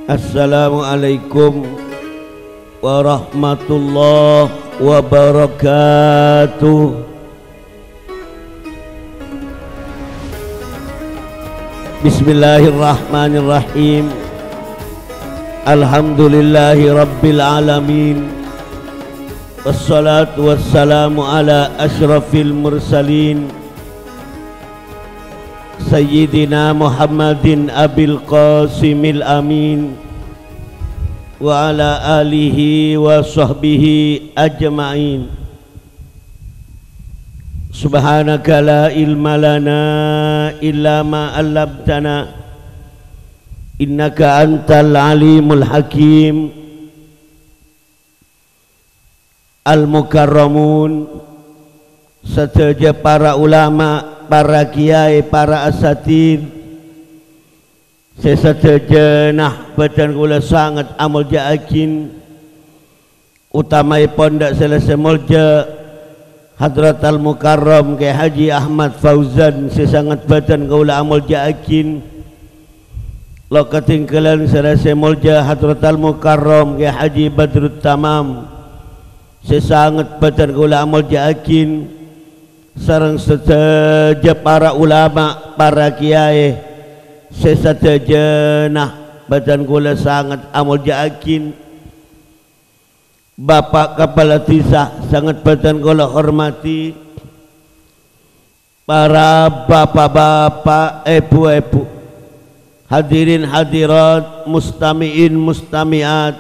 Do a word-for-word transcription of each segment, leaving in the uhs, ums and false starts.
Assalamualaikum warahmatullahi wabarakatuh. Bismillahirrahmanirrahim. Alhamdulillahi rabbil alamin. Wassalatu wassalamu ala asyrafil mursalin, Sayyidina Muhammadin Abil Qasimil Amin, wa ala alihi wa sahbihi ajma'in. Subhanaka la ilma lana illa ma 'allamtana, innaka antal alimul hakim. Al-Mukarramun, sadhâjâ para ulama, para kiyaè, para asatidz, sè sadhâjâna bhâdhân kaulâ sanget amolja'aghin, otamaèpon dâ' sè la sè molja Hadratal Mukarram Kè Haji Ahmad Fauzan sè sanget bhâdhân kaulâ amolja'aghin. Lo' katèngghâlân sè la sè molja Hadratal Mukarram Kè Haji Badrut Tamam, sè sanget bhâdhân kaulâ amolja'aghin, sareng sadhâjâ para ulama, para kiyaè, sè sadhâjâna bhâdhân kaulâ sanget amolja'aghin. Bapa' Kapala Dhisa sanget bhâdhân kaulâ hormadhi. Para bapa'-bapa', èbhu-èbhu, hadirin hadirat, mustami'in mustami'at,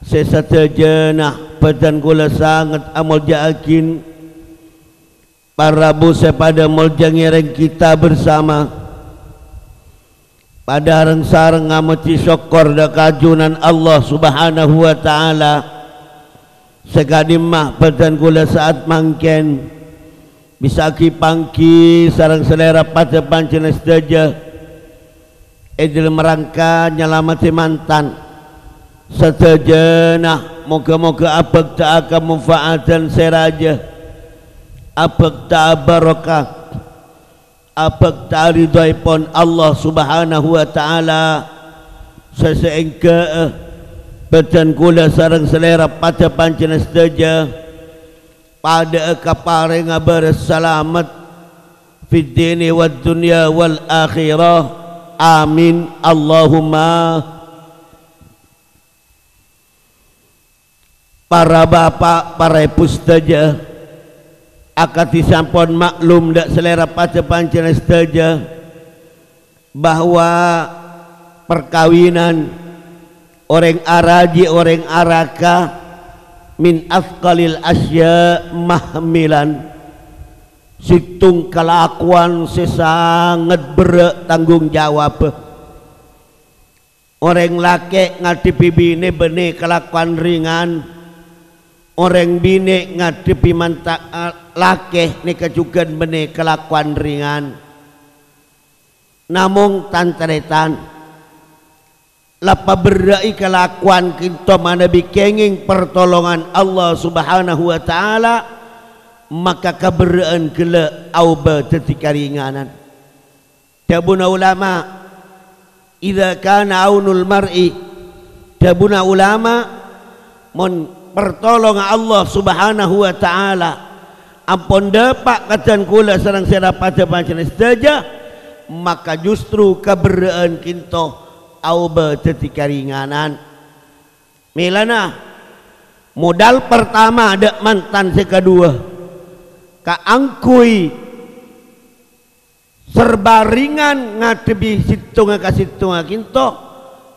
sè sadhâjâna bhâdhân kaulâ sanget amolja'aghin. Para rabu sè padâ molja ngèrèng kita bersama. Padâ reng-sareng ngamojhi sokkor dâ' ka Junanna Allah Subhanahu wa Ta'ala, sè ka'dimma bhâdhân kaulâ sa'at mangkèn bisa aghi-pangghi sareng salèra padâ panjhennengngan sadhâjâ è dhâlem rangka nyalameddhi mantan. Sadhâjâna moghâ-moghâ abhâkta'a kamanfaatan sè rajâ, abhâkta'a barokah, abhâkta ridhoèpon Allah Subhanahu wa Ta'ala, sè saèngghâ'â bhâdhân kaulâ sareng salèra padâ panjhennengngan sadhâjâ padâ'â kaparèngnga bârâs salamet fid dini wad dunya wal akhirah. Amin, Allahumma. Para bapa', para èbhu sadhâjâ, akadhi sampon maklum dâ' salèra padâ panjhennengngan sadhâjâ bahwa parkabinan orèng araji, orèng araka min atsqalil asya mahmilan, sèttong kalakowan sè sanget berrâ' tanggung jawabbhâ. Orèng lakè' ngadhebbhi binè bânnè kalakowan ringan. Orèng binè ngadhebbhi manta-, lakè nèka jhughân bânnè kalakowan ringan. Namong, tan-tarètan, la paberrâ'i kalakowan ka'dinto manabi kèngèng partolongan Allah Subhanahu wa Ta'ala, maka kaberrâ'ân ghellâ' aobâ dhâddhi karinganan. Dhâbuna ulama, "Idza kana aunul mar'i," dhâbuna ulama, "mon partolongan Allah Subhanahu wa Ta'ala ampon dâpa' ka dân kaulâ sareng sèra padâ panjhennengngan sadhâjâ, maka justru kaberrâ'ân ka'dinto aobâ dhâddhi karinganan." Mèlana, modal partama dâ' mantan sè kaduwâ kaangghuy serba ringan ngadhebbhi sèttonga ka sèttonga ka'dinto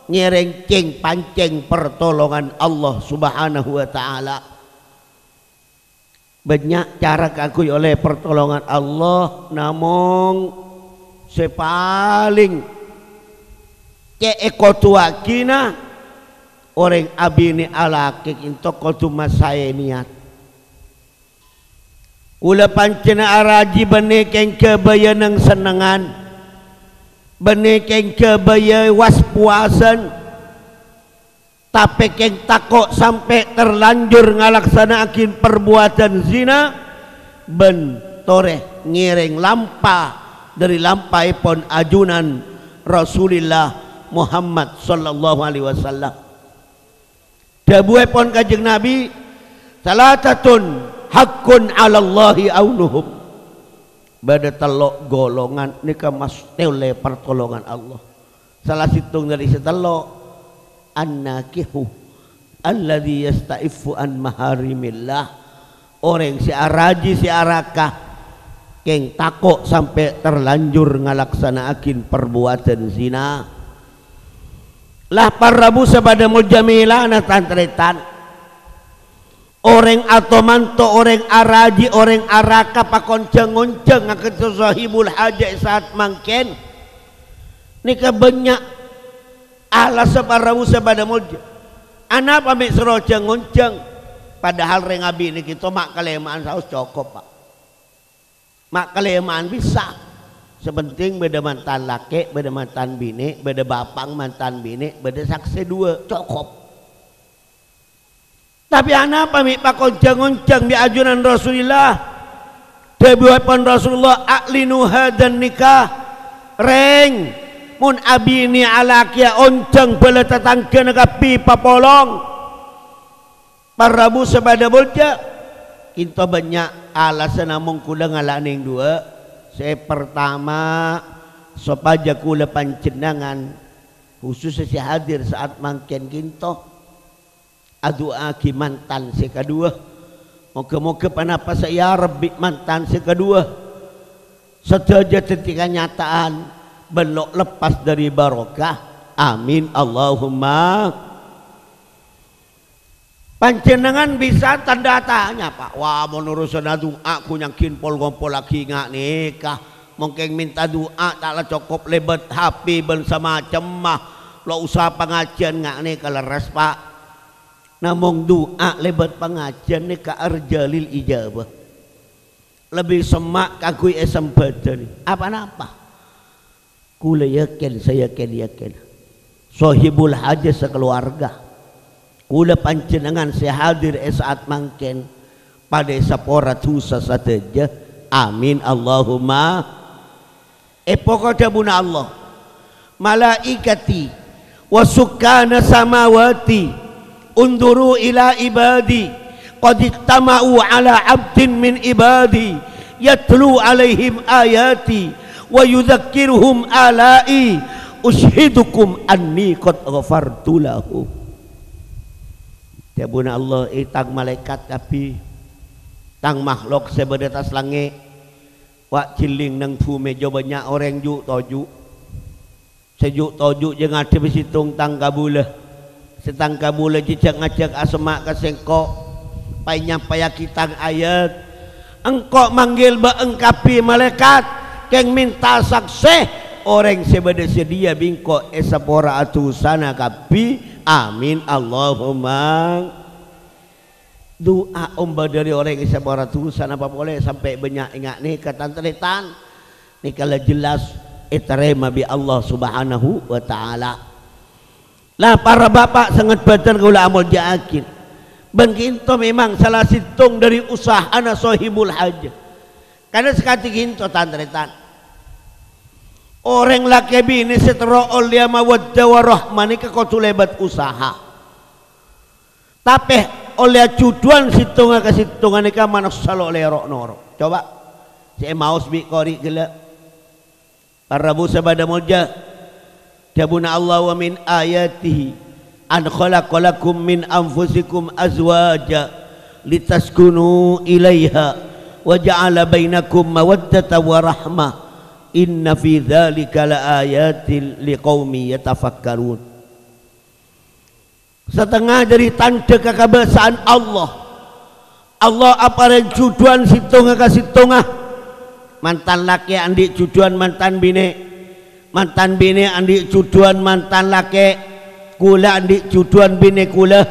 ngèrèng cèng-pancèng partolongan Allah Subhanahu wa Ta'ala. Bânnya' cara kaangghuy ollè partolongan Allah, namong sè palèng cè' èkoduwaghina orèng abinè alakè ka'dinto kodhu masaè niyat. Kaulâ panjhennengngan araji bânnè kèng ghâbâyâ neng-sennengngan, bânnè kèng ghâbâyâ was-powasan, tapè kèng tako' sampè' terlanjur ngalaksana'aghi parbuwâdhân zina bân torè ngèrèng lampa dhâri lampaèpon ajunan Rasulillah Muhammad sallallahu alaihi wasallam. Dhâbuèpon Kanjeng Nabi, "Tsalathatun haqqun 'alallahi aunuhum." Bâdâ tello' golongan nèka mastè ollè partolongan Allah. Sala sèttong dhâri sè tello', "An-nakihu alladzi yasta'iffu an maharimillah." Orèng sè araji, sè araka, kèng tako' sampè' terlanjur ngalaksana'aghi parbuwâdhân zina. La, para rabu sè padâ molja, mèlana tan-tarètan. Orèng ato-manto, orèng araji, orèng araka pakon jâng-onjâng akantha sohibul hajat è saat mangkèn. Nèka bânnya' alassa para rabu sè padâ molja. Anapa mè' soro jâng-onjâng? Padahal rèng abinè kèto ma' kalèma'an saos cokop, Pa'. Ma' kalèma'an bisa. Sè pentèng bâdâ mantan lakè', bâdâ mantan binè', bâdâ bapa' mantan binè', bâdâ saksè duwâ', cokop. Tapè anapa mè' pakon jâng-onjâng bi' ajunan Rasulillah? Dhâbuèpon Rasulullah, "A'linu hadzan nikah." Rèng, mon abinè alakèya onjâng bhâlâ tatangghâna kabbhi papolong. Para rabu sè padâ molja, kènto bânnya' alasanna mon kaulâ ngala' nèng duwâ'. Sè partama, sopajâ kaulâ panjhennengngan, khusus sè hadir saat mangkèn kènto, adu'aaghi mantan sè kaduwâ. Moghâ-moghâ panapasa èarep bi' mantan sè kaduwâ. Sadhâjâ dhâddhi kanyata'an, bân lo' leppas dhâri barokah. Amin, Allahumma. Panjhennengngan bisa tanda tanya, Pa'. Wah, mon urusanna du'a, ghun nyangghin pol-ngompol aghi nga' nèka. Mongkèng mènta du'a ta' la cokop lèbât H P bân samacemma. Lo' usaha pangajiyân nga' nèka lerres, Pa'. Namong du'a lèbât pangajiyân nèka arjalil ijabah. Lebbi semma' kaangghuy èsambhâdhâni. Apa-napa? Kaulâ yakin, sayakin-yakin, sohibul hajat sakalowarga, kaulâ panjhennengngan sè hadir è saat mangkèn, padâ èsapora dhusa sadhâjâ. Amin, Allahumma. Èpoko dhâbuna Allah, "Malaikati wa sukkana samawati, unzuru ila ibadi, qad ijtama'u ala abdin min ibadi, yatlu alaihim ayati, wa yudzakkiruhum ala'i, ushidukum anni qad ghafartu lahu." Dhâbuna Allah, "È tang malaèkat kabbhi, tang makhlok sè bâdâ attas langngè', wa' jhelling neng bhumè, jhâ' bânnya' orèng ju'-toju'. Sè ju'-toju' jhâ' ngadhebbhi sèttong tang kabulâ. Sè tang kabulâ jhâ' ngajhâk asemma' ka sèngko', paènyampayaghi tang ayat. Engko' manggil bâ'na kabbhi malaèkat, kèng mènta saksè, orèng sè bâdâ sè dhiyâ bi' engko' èsapora dhusana kabbhi. Amin, Allahumma." Du'a omba dhâri orèng sè èsapora dhusana papolè sampè' bânnya' è nga' nèka, tan-tarètan. Nèka la jelas ètarèma bi' Allah Subhanahu wa Ta'ala. La, para bapa' sè ngadhâbâdhân kaulâ amolja'aghi. Bân kènto memang sala sèttong dhâri usahana sohibul hajat. Karna sakadhi kènto, tan-tarètan. Orèng lakè binè sè terro ollèya mawaddah warahmah nèka kodhu lèbât usaha. Tapè ollèya jhudhuwân sèttonga ka sèttonga nèka manossa lo' lèro' noro'. Coba, sè èmaos bi' kori' ghellâ'. Para rabu sè padâ molja, dhâbuna Allah, "Wa min ayatihi an khalaqa lakum min anfusikum azwaja litaskunu ilaiha wa ja'ala bainakum mawaddatan wa rahmah. Inna fi dzalika laayatil liqaumin yatafakkarun." Satengnga dhâri tandhâ kakobâsaan Allah. Allah aparèng jhudhuwân sèttonga ka sèttonga. Mantan lakè' andi' jhudhuwân mantan binè'. Mantan binè' andi' jhudhuwân mantan lakè'. Kaulâ andi' jhudhuwân binè kaulâ.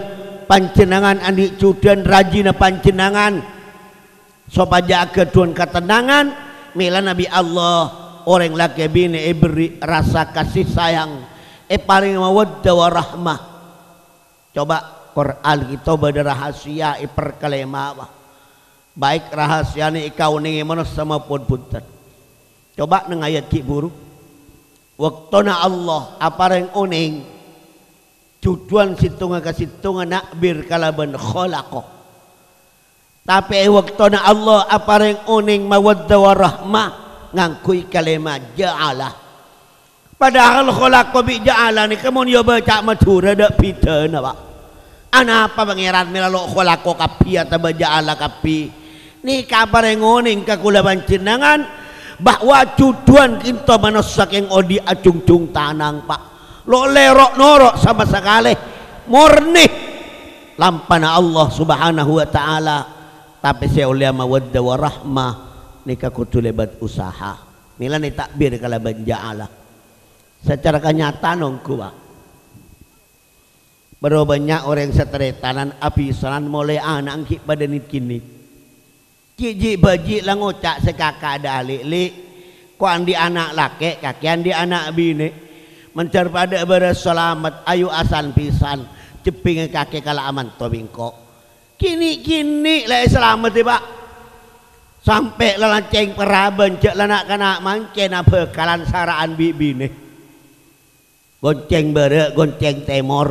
Panjhennengngan andi' jhudhuwân rajina panjhennengngan. Sopajâ aghâdhuwân katennangan, mèlana bi' Allah, orèng lakè binè èberri' rasa kasih sayang, èparèngè mawaddah warahmah. Coba, Qur'an kèto bâdâ rahasia èparkalèma, Pa'. Baik rahasiana èkaonèngè manossa maupun bhunten. Coba neng ayat ghi' buru. Bâktona Allah aparèng onèng, jhudhuwân sèttonga ka sèttonga nakbir kalabân khalaqa. Tapè è bâktona Allah aparèng onèng mawaddah warahmah ngangghuy kalèma ja'ala. Padahal khalaqa bi' ja'ala nèka mon èbâca Madhurâ dâ' bhidhâna, Pak. Anapa Pangèran mèla lo' khalaqa kabbhi otabâ ja'ala kabbhi? Nèka aparèng onèng ka kaulâ panjhennengngan bahwa jhudhuwân ka'dinto manossa kèng odi' ajhungjhung tanang, Pak. Lo' lèro'-noro' sama sakalè, mornè lampana Allah Subhanahu wa Ta'ala. Tapè sè ollèya mawaddah warahmah nèka kodhu lèbât usaha. Mèlana takbir kalabân ja'ala. Sacara kanyataan ongghu, Pak. Bârâ bânnya' orèng sataretanan abhisanan molaè ana' ghi' padâ nit-kinit. Ji'-ji' bâji' la ngoca' sè kaka' dâ' ali'-li', ko' andi' ana' lakè', kakè andi' ana' binè'. Mandhâr padâ bârâs salamet, ayu asan-bisan, jhebbhingnga kakè kala amanto bi' engko'. Kènè'-kènè' la èsalameddhi, Pak. Sampè' la lancèng parabân, jhâ' la na'-kana' mangkèn abhâkalan sara'an bi' binè. Goncèng bârâ', goncèng tèmor.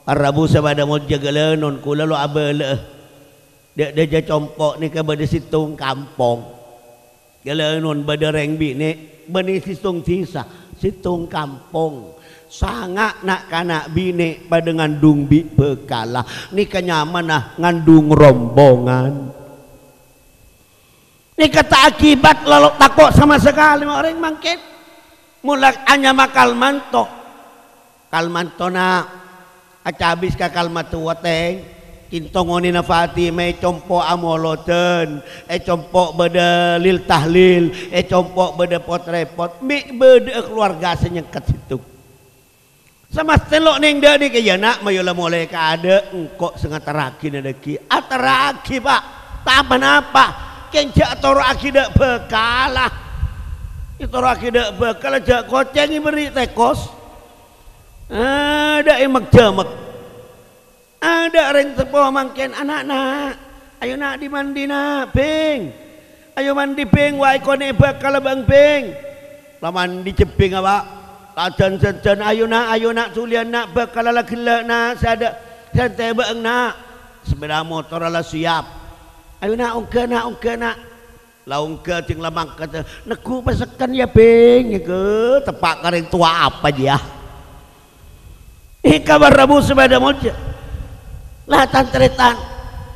Parabu sè padâ molja ghâlânon, kaulâ lo' abâlâ'â. Dâ'-dâjâ compo' nèka bâdâ sèttong kampong. Ghâlânon bâdâ rèng binè', bânnè sèttong dhisa, sèttong kampong. Sanga' na'-kana' binè' padâ ngandung bi' bhâkalla. Nèka nyamana ngandung rombongan. Nèka ta' akibat la lo' tako' sama sakalè orèng mangkèn. Mola anyama Kalmanto. Kalmantona acabis ka Kalmanto wètèng. Ka'dinto ngonèna Fatimah è compo' amolodhân, è compo' bâdâ lil tahlil, è compo' bâdâ pot-rèpot. Mè' bâdâ'â kalowarga sè nyengket sèttong. Samastèna lo' nèng dâ' nèka, iyâ, na', mayu la molaè kaadâ', engko' sè ngaterraghina dâggi'. Aterraghi, Pak. Ta' pa-napa. Kèng jhâ' toro'aghi dâ' bhâkalla. Ètoro'aghi dâ' bhâkalla, jhâ' kocèng èberri' tèkos. Adâ' èmek-jhâmek. Adâ' rèng seppo mangkèn, "Ana', na', ayo, na', di-mandi, na', Bhing. Ayo mandi, Bhing, wa èkonè'è bhâkalla bâ'eng, Bhing." La mandi jhebbhingnga, Pak. La jân-jân, "Ayo, na', ayo, na', suliyân, na', bhâkalla la ghellâ', na', sè adâ' sèntè bâ'eng, na'." Sepèda motorra la siap. "Ayo, na', ongghâ, na', ongghâ, na'." La ongghâ ding la mangkat, "Neggu' pèssekken, yâ, Bhing." Èngghâ, teppa' ka rèng towa apa, jiyâ? Èngghâ, para rabu sè padâ molja. La tan-tarètan,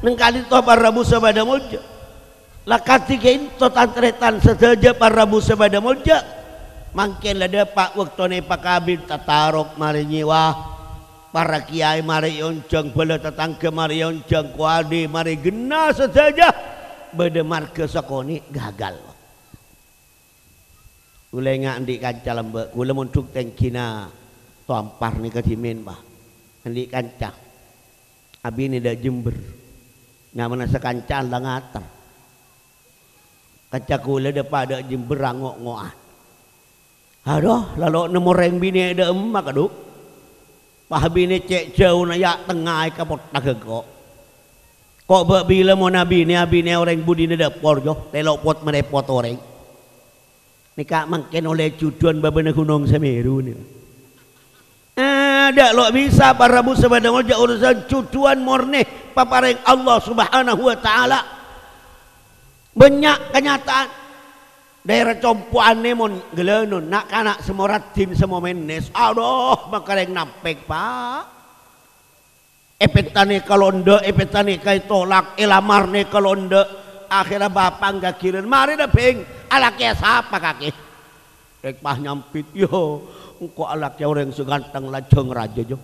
neng ka'dinto para rabu sè padâ molja. La kadhi ka'dinto tan-tarètan sadhâjâ para rabu sè padâ molja. Mangkèn la dâpa' bâktona èpakabin, tatarok marè nyèwa. Para kèyaè marè èonjhâng, bhâlâ tatangghâ marè èonjhâng, kowadi marè ghenna sadhâjâ. Bâdâ marghâ sakonè' gagal. Kaulâ ènga' andi' kanca lambâ', kaulâ mondhuk tèngghina Toampar nèka dhimèn, Pak. Andi' kanca. Abinè dâ' Jember. Nyamana sakanca'an la ngater. Kanca kaulâ dâpa' dâ' Jember ango'-ngo'an. Adhu, la lo' nemmo rèng binè' dâ' emma, kadhu. Pas binè cè' jhâuna yâ' tengnga èkapotta ghâgghâ'. Ko' bâ' bilâ mon abinè, abinè orèng budina dâpor, jo, tèlo' pot-marèpot orèng. Nèka mangkèn ollè judhuwân bâbâna Ghunong Semeru nèka. Adâ' lo' bisa para rabu sè padâ molja urusan judhuwân mornè paparèng Allah Subhanahu wa Ta'ala. Bânnya' kanyata'an. Dhaèra compo'anna mon ghâlânon, na'-kana' sè moraddhin sè momènès. Adhu, makarèng nampèk, Pak. Èpèntanè kalonḍâ', èpèntanè kaètolak, èlamarnè kalonḍâ'. Akhèrra bapa' èngghâghirân, "Marè, dâ' Bhing, alakèa sapa kakè?" Rèng pas nyampit, "Yo, engko' alakèa orèng sè ghântheng lajhâng rajâ, jo.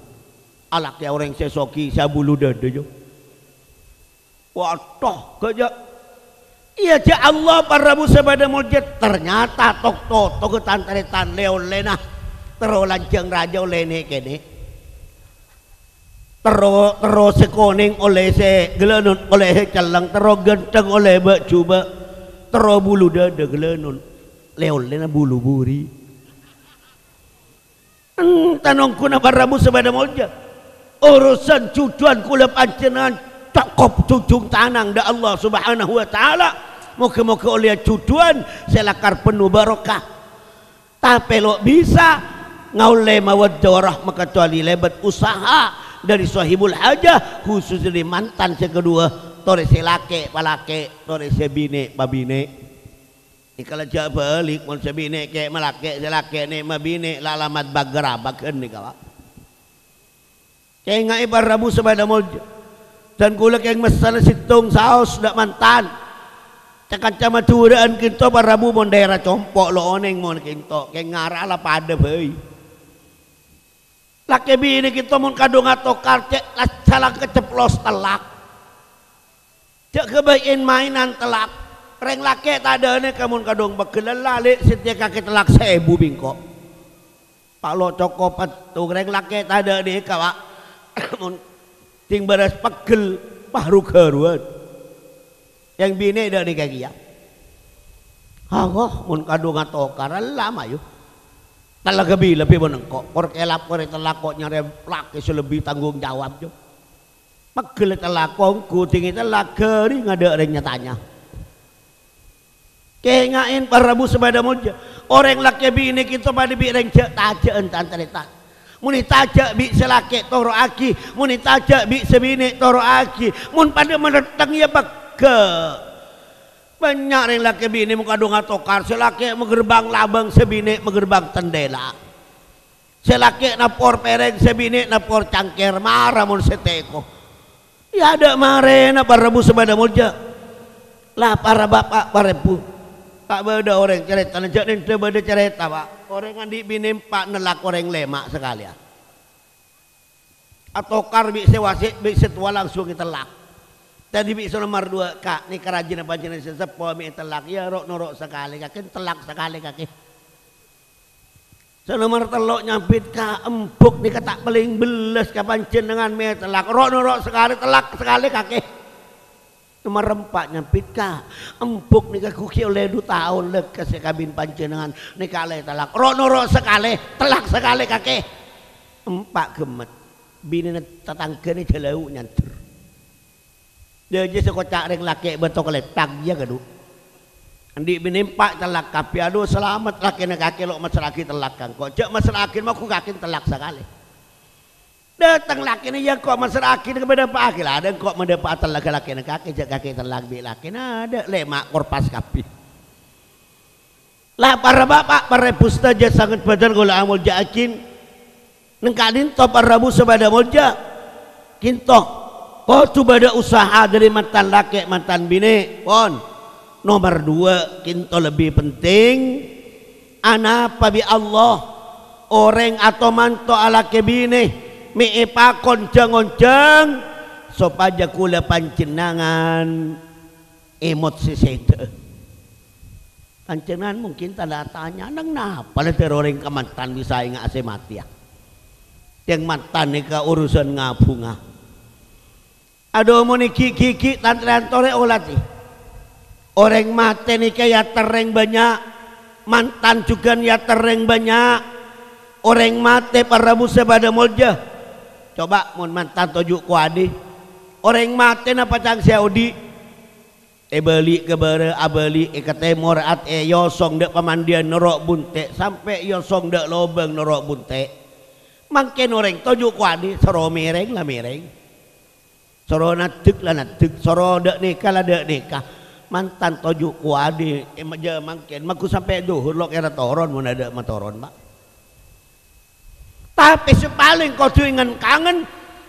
Alakèa orèng sè sogi, sè abulu dâdâ, jo." Wadhu, ghâjâ. Iyâ, jâ' Allah, para rabu sè padâ molja, ternyata tok-totoghâ tan-tarètan lè-ollèna. Terro lajhâng rajâ ollè nè'-kènè'. Terro, terro sè konèng ollè sè ghâlânon, ollè sè cellèng, terro ghântheng ollè bâ'-jhubâ', terro bulu dâdâ ghâlânon, lè-ollèna bulu buri. Enten ongghuna para rabu sè padâ molja. Urusan judhuwân kaulâ panjhennengngan cokop jhunjhung tanang dâ' Allah Subhanahu wa Ta'ala. Moghâ-moghâ ollèya judhuwân sè lakar penno barokah. Tapè lo' bisa ngaollè mawaddah warahmah kacuali lèbât usaha dhâri sohibul hajah, khusus dhâri mantan sè kaduwâ, torè sè lakè' palakè', torè sè binè' pabinè'. Nèka la jhâ' bâlik, mon sè binè' kè' malakè', sè lakè' nè' mabinè', la alamat bâgârâ bâghân nèka, Pak. Kènga'è para rabu sè padâ molja. Dân kaulâ kèng messèna sèttong saos dâ' mantan. Ca-kanca Madhurâ'ân kènto para rabu mon dhaèra compo' lo' onèng mon kènto. Kèng ngara' la padâ bhâi. Lakè binè kènto mon kadhung atokar cè' la salang kaceplos tellak. Jhâ' ghâbây èn-maènan tellak. Rèng lakè' tadâ' nèka mon kadhung pegghel la lè' sè tèya kakè tellak saèbu bi' engko'. Pa' lo' cokop ètto, rèng lakè' tadâ' nèka, Pa'. Mon ding bârâs pegghel, pa' ru-ghâruwân. Yang binè' dâ' nèka kèya. Awa, mon kadhung atokar, la mayu. Tellak lebbi-lebbi mon engko'. Kor kèlap, kor tellak ko' nyarè lakè sè lebbi tanggung jawab, Jo. Pegghel tellak ongghu, dingngè tellak ghâring adâ' rèng nya-tanya. Kènga'è para rabu sè padâ molja. Orèng lakè binè kènto padâ bi' rèng jhâ'-tajhâ'ân, tan-tarètan. Mon ètajhâ' bi' sè lakè' toro'aghi, mon ètajhâ' bi' sè binè' toro'aghi, mon padâ manettheng iyâ pegghâ. Bânnya' rèng lakè binè mon kadhung atokar, sè lakè' maghârbâng labâng, sè binè' maghârbâng tendhela. Sè lakè' napor pèrèng, sè binè' napor cangkèr, mara mon sè tèko. Iyâ, adâ' marèna para rabu sè padâ molja. La, para bapa', para èbhu. Ta' bâdâ orèng carètana, jhâ' nèndhâ bâdâ carèta, Pa'. Orèng andi' binè empa' nellak orèng lèma' sakalèyan. Atokar bi' sè wasè', bi' sè towa langsung ètellak. Tadâ' bi' sè nomer duwâ', "Ka', nèka rajina panjhennengngan sè seppo mè' ètellak, iyâ ro'-noro' sakalè kakè, tellak sakalè kakè." Sè nomer tello' nyambit, "Ka', embhuk nèka ta' palèng bellas ka panjhennengngan mè' ètellak, ro'-noro' sakalè, tellak sakalè kakè." Nomer empa' nyambit, "Ka', embhuk nèka ghu ghi' ollè du taon lekkas sè kabin panjhennengngan, nèka la ètellak, ro'-noro' sakalè, tellak sakalè kakè." Empa' ghemmet. Binèna tatangghâna jhâlâu nyandher. Jhâjhâ sè koca' rèng lakè' bâto kalèthang, iyâ, kadu. Andi' binè empa' tellak kabbhi, "Adu, salamet lakèna kakè lo' massra'aghi tellak ka engko'. Jhâ' massra'aghi, mongghu kakè tellak sakalè." Dâteng lakèna, "Iyâ, engko' massra'aghi, nèka madâpa'aghi." "La, dâ' engko' madâpa'a tellak ka lakèna kakè, jhâ' kakè tellak bi' lakèna, adâ' lèma' korpas kabbhi." La, para bapa', para èbhu sadhâjâ sanget bhâdhân kaulâ amolja'aghi. Neng ka'dinto para rabu sè padâ molja. Kènto, kodhu bâdâ usaha dhâri mantan lakè', mantan binè'. Pon. Nomer duwâ', kènto lebbi penting. Anapa bi' Allah orèng ato-manto alakè binè mè' èpakon jhâng-onjhâng sopajâ kaulâ panjhennengngan èmot sè sèdhâ'â. Panjhennengngan mungkin tanda tanya, "Neng napa la dhâr orèng ka mantan bisa enga' sè matèya?" Yang mantan nèka urusan ngabhunga. Adhu, mon ghi'-ghi'-ghi' tan-tarètan torè olatè. Orèng matè nèka èyater rèng bânnya', mantan jhughân èyater rèng bânnya'. Orèng matè para rabu sè padâ molja. Coba mon mantan toju' kowadhi. Orèng matè napa ca'na sè odi'? Èbâli' ka bârâ', abâli' è ka tèmor, at-, èyosong dâ' pamandiyân noro' buntè', sampè' èyosong dâ' lobâng noro' buntè'. Mangkèn orèng toju' kowadhi, soro mèrèng la mèrèng. Soro naddhek la naddhek, soro dâ' nèka la dâ' nèka. Mantan toju' kowadhi, è ma-, jhâ' mangkèn, magu sampè' dhuhur lo' kèra toron mon adâ' matoron, Pa'. Tapè sè palèng kodhu èngen-kangen,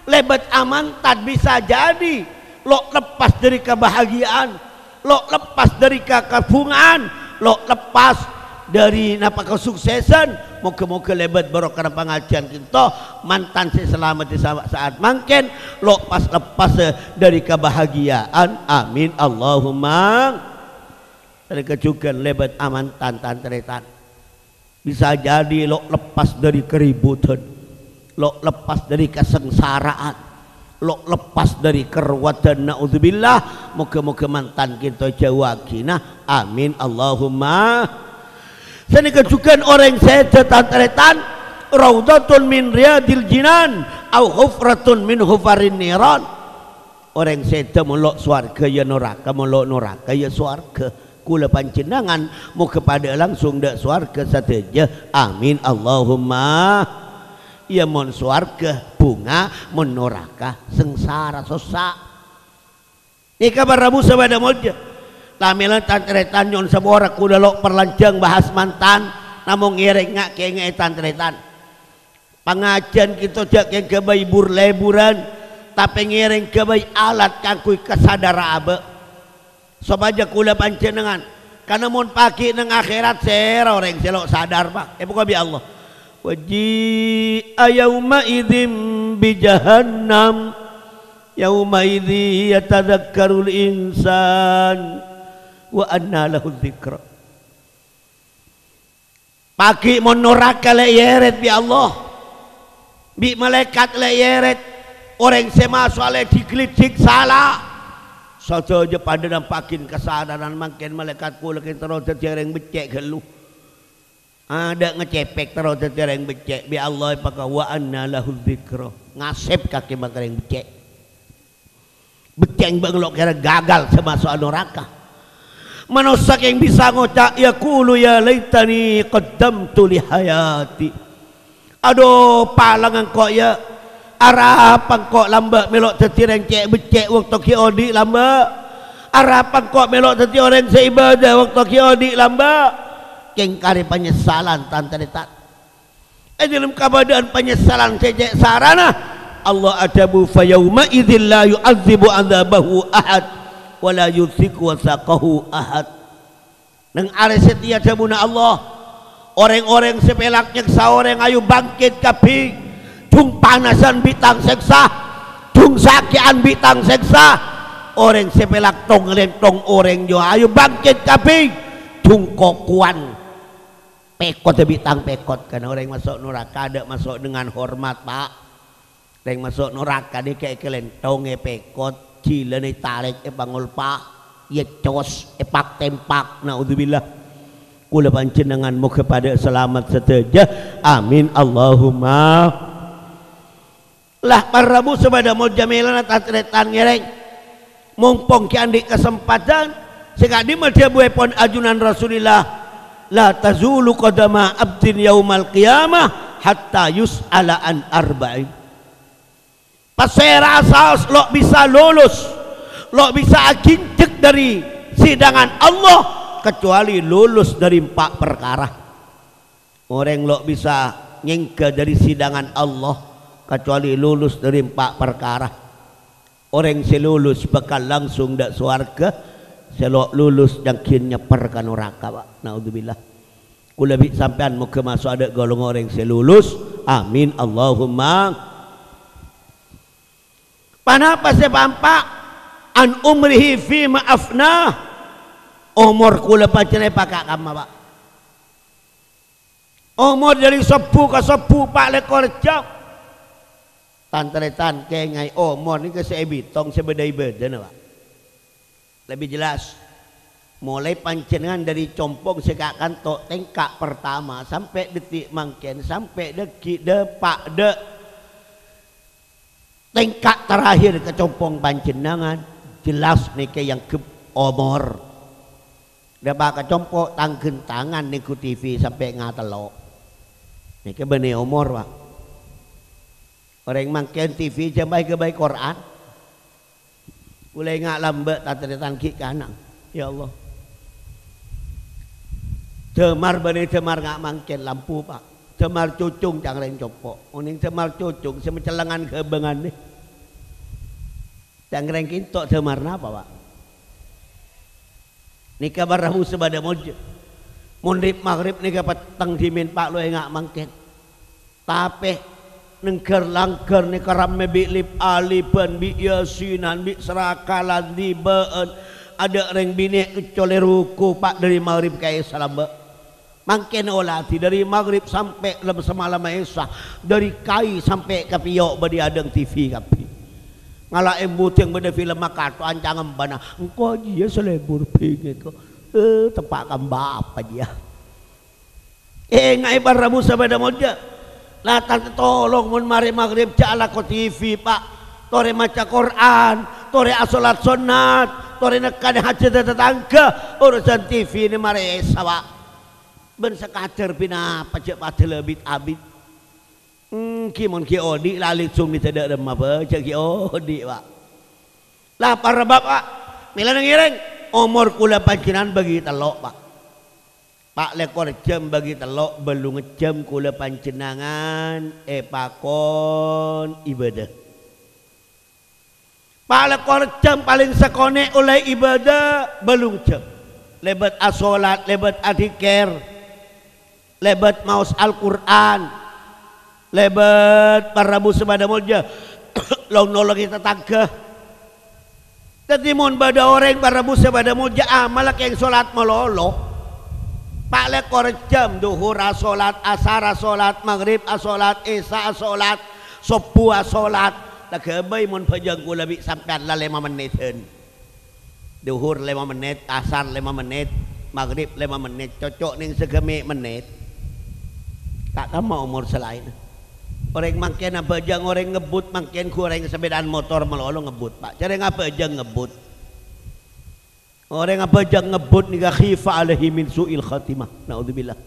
lèbât amantan bisa jadi lo' leppas dhâri kabahagiaan, lo' leppas dhâri ka-, kabhungaan, lo' leppas dhâri napa kasuksesan. Moghâ-moghâ lèbât barokana pangajhiyân kènto, mantan sè salamet è sa-, sa'at mangkèn, lo' pas-leppas dhâri kabahagiaan. Amin, Allahumma. Sanèka jhughân lèbât amantan, tan-tarètan. Bisa jadi lo' leppas dhâri keributan, lo' leppas dhâri kasangsaraan, lo' leppas dhâri karuwadan, naudzubillah. Moghâ-moghâ mantan kènto èjhâuwâghina. Amin, Allahumma. Sanèka jhughân orèng sèdhâ, tan-tarètan, raudhatun min riyadil jinan, au hufratun min hufarin niran. Orèng sèdhâ mon lo' sowarghâ ya noraka, mon lo' noraka ya sowarghâ. Kaulâ panjhennengngan moghâ padâ'â langsung dâ' sowarghâ sadhâjâ. Amin, Allahumma. Iyâ, mon sowarghâ bhunga, mon noraka sangsara sossa. Nèka para rabu sè padâ molja. La mèla tan-tarètan nyo'on sapora kaulâ lo' parlanjhâng bahas mantan, namong ngèrèng nga'-kènga'è tan-tarètan. Pangajhiyân kèto jhâ' kèng ghâbây bur-lèburân, tapè ngèrèng ghâbây alat kaangghuy kasadhârâ abâ'. Sopajâ kaulâ panjhennengngan, karana mon paghi' neng akhèrat, sèra orèng sè lo' sadhâr, Pa'? Èpoko' bi' Allah. "Wa ji'a yauma idzin bi jahannam, yauma idzi yatadzakkarul insan, wa anna lahu dzikra." Paghi' mon noraka la èyèrèt bi' Allah, bi' malaèkat la èyèrèt, orèng sè maso'a la èdhik-ghâlidhik sala. Sadhâjâ padâ nampa'aghin kasadhârân mangkèn malaèkat kaulâ kèng terro dhâddhi orèng beccè' ghâllu. Adâ' ngacèpèk terro dhâddhi orèng beccè', bi' Allah èpaka-, "Wa anna lahu dzikra." Ngasèp kakè mangkèn orèng beccè'. Beccè' bâ'na lo' kèra gagal sè maso'a noraka. Manossa kèng bisa ngoca', "Yaqulu ya laitani qaddamtu li hayati." Adhu, palang engko', yâ. Arapa engko' lambâ' mèlo dhâddhi rèng cè' beccè' bâkto ghi' odi' lambâ'? Arapa engko' mèlo dhâddhi orèng sè ibâdâ bâkto ghi' odi' lambâ'? Kèng karè panyessalan, tan-tarètan. È dhâlem kabâdâ'ân panyessalan sè cè' sarana, Allah adhâbu, "Fa yauma idzin la yu'adzibu adzabahu ahad, wa la yutsiqu watsaqahu ahad." Neng arè satèya dhâbuna Allah, orèng-orèng sè pèlak nyèksa orèng, ayo bangkit kabbhi. Dhung panasan bi' Tang sèksa, dhung sakè'an bi' Tang sèksa. Orèng sè pèlak tong-lèntong orèng, yo ayo bangkit kabbhi. Dhung kokowan. Pèkot bi' Tang pèkot, karana orèng maso' noraka adâ' maso' dengan hormat, Pa'. Orèng maso' noraka nèka èkalèntong, èpèkot, jhilâna ètarèk, èpangolpa, ècos, èpak-tèmpak. Naudzubillah. Kaulâ panjhennengngan moghâ padâ salamet sadhâjâ. Amin, Allahumma. Lah, para rabu sè padâ molja, mèlana tan-tarètan ngèrèng. Mompong ghi' andi' kasempadhân, sè ka'dimma dhâbuèpon ajunan Rasulillah, "La tazulu qadama abdin yaumal qiyamah hatta yus'ala an arba'in." Pasèra saos lo' bisa lulus, lo' bisa aginjhek dhâri sidhângan Allah, kacuali lulus dhâri empa' parkara. Orèng lo' bisa nyèngghâ dhâri sidhângan Allah, kacuali lulus dhâri empa' parkara. Orèng sè lulus bhâkal langsung dâ' sowarghâ, sè lo' lulus jhângghin nyèpper ka noraka, Pa'. Naudzubillah. Kaulâ bi' sampèyan moghâ maso' adâ' golongan orèng sè lulus. Amin, Allahumma. Panapa sè paempa'? An umrihi fima afnah. Omor kaulâ panjhennengngan èpaka' kamma, Pa'. Omor dhâri sobbhu ka sobbhu pa' lèkor jam. Tan-tarètan, kèngèng omor nèka sè èbitong sè bâdâ ibâdâna, Pa'. Lebbi jelas, molaè panjhennengngan dhâri compo' sè ka-, kanto tèngka' partama sampè' dhâddhi mangkèn, sampè' dhâggi' dâpa' dâ'. Tèngka' terakhir ka compo' panjhennengngan, jelas nèka èangghep omor. Dâpa' ka compo' tang-ghântangan nèngghu T V sampè' ngatello'. Nèka bânnè omor, Pa'. Orèng mangkèn T V jhâ' bhâi-ghâbây Qur'an. Kaulâ enga' lambâ' tan-tarètan ghi' kana'. Ya Allah. Dâmar bânnè dâmar nga' mangkèn lampu, Pa'. Dâmar cucung ca'na rèng compo'. Onèng dâmar cucung sè macellengan ghâbângan nè. Ca'na rèng kènto' dâmar napa, Pa'? Nèka para rabu sè padâ molja. Mon rib-maghrib nèka petteng dhimèn, Pa', lo' enga' mangkèn. Tapè nèngghâr langghâr nèka rammè bi' lip-aliban, bi' yasinan, bi' serakalan, dhibâ'ân. Adâ' rèng binè' èccolè ruku, Pa', dhâri maghrib ka èsa lambâ'. Mangkèn oladhi dhâri maghrib sampè' lem-, samalemma èsa, dhâri kai sampè' ka pèyo' bâdhi adhâng T V kabbhi. Ngala' èmbudhâng bâdâ film makatho ancang embana, "Engko' jiyâ sè lebur bhingèko." Eh, teppa' kamba apa jiyâ? Engaè para rabu sè padâ molja. La, tan-, tolong mon marè maghrib jhâ' alako T V, Pa'. Torè maca Qur'an, torè asolat sonnat, Torè nekkanè hajhâddhâ tatangghâ, urusan T V nè marè èsa, Pak. Bân sakadhâr ponapa jhâ' padâ la bit-abit. Èngghi mon ghi' odi' la lèngsong nè tadâ' remma bâjâ ghi' odi', Pak. La para bapa', mèlana ngèrèng, omor kaulâ panjhennengngan bâgi tello', Pak. Pa' lèkor jhâm bâgi tello', bâllung jhâm kaulâ panjhennengngan èpakon ibâdâ. Pa' lèkor jhâm palèng sakonè' ollè ibâdâ bâllung jhâm. Lèbât asolat, lèbât adzikir, lèbât maos Al-Qur'an, lèbât para rabu sè padâ molja, long-nolongè tatangghâ. Dhâddhi, mon bâdâ orèng para rabu sè padâ molja amalla kèng solat malolo, pa' lèkor jhâm, Dhuhur asolat, Asar asolat, Maghrib asolat, Isya asolat, Sobbhu asolat, la ghâbây mon bhâjâng kaulâ bi' sampèyan la lèma mennèdhân. Dhuhur lèma mennèt, Asar lèma mennèt, Maghrib lèma mennèt, cocok nèng sagâmè' mennèt. Ta' kamma omor salaènna. Orèng mangkèn abhâjâng, orèng ngebbut mangkèn ghu orèng sapèdaan motor malolo ngebbut, Pak. Jhârèng abhâjâng ngebbut. Orèng abhâjâng ngebbut nèka khifa alaihi min su'il khatimah. Naudzubillah.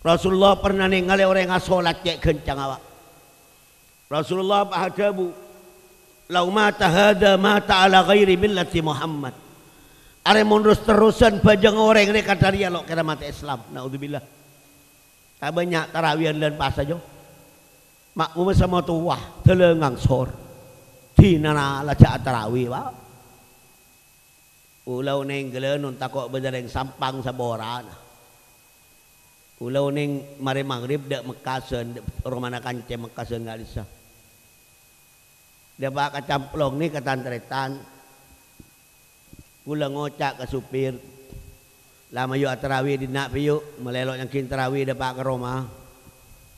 Rasulullah pernah nèngalè orèng asolat cè' ghâncangnga, Pak. Rasulullah pas adhâbu, "Lau mata hadza mata ala ghairi millati Muhammad." Arè mon ros-terrosan bhâjâng orèng rè kadhâriyâ lo' kèra matè Islam. Naudzubillah. Ta' bânnya' tarawih lan pasa, Jo. Ma'mumma samotowa, dâlângang sor. Dinana la jhâ' atarawih, Pak. Kaulâ onèng ghâlânon tako' bâdâ rèng Sampang saporana. Kaulâ onèng marè maghrib dâ' Mekkasân, dâ' romana kancè Mekkasân ka'dissa'. Dâpa' ka Camplong nè ka tan-tarètan. Kaulâ ngoca' ka supir, "La mayu' atarawih dinna', Piyu', malolo nyangghi tarawih dâpa' ka roma."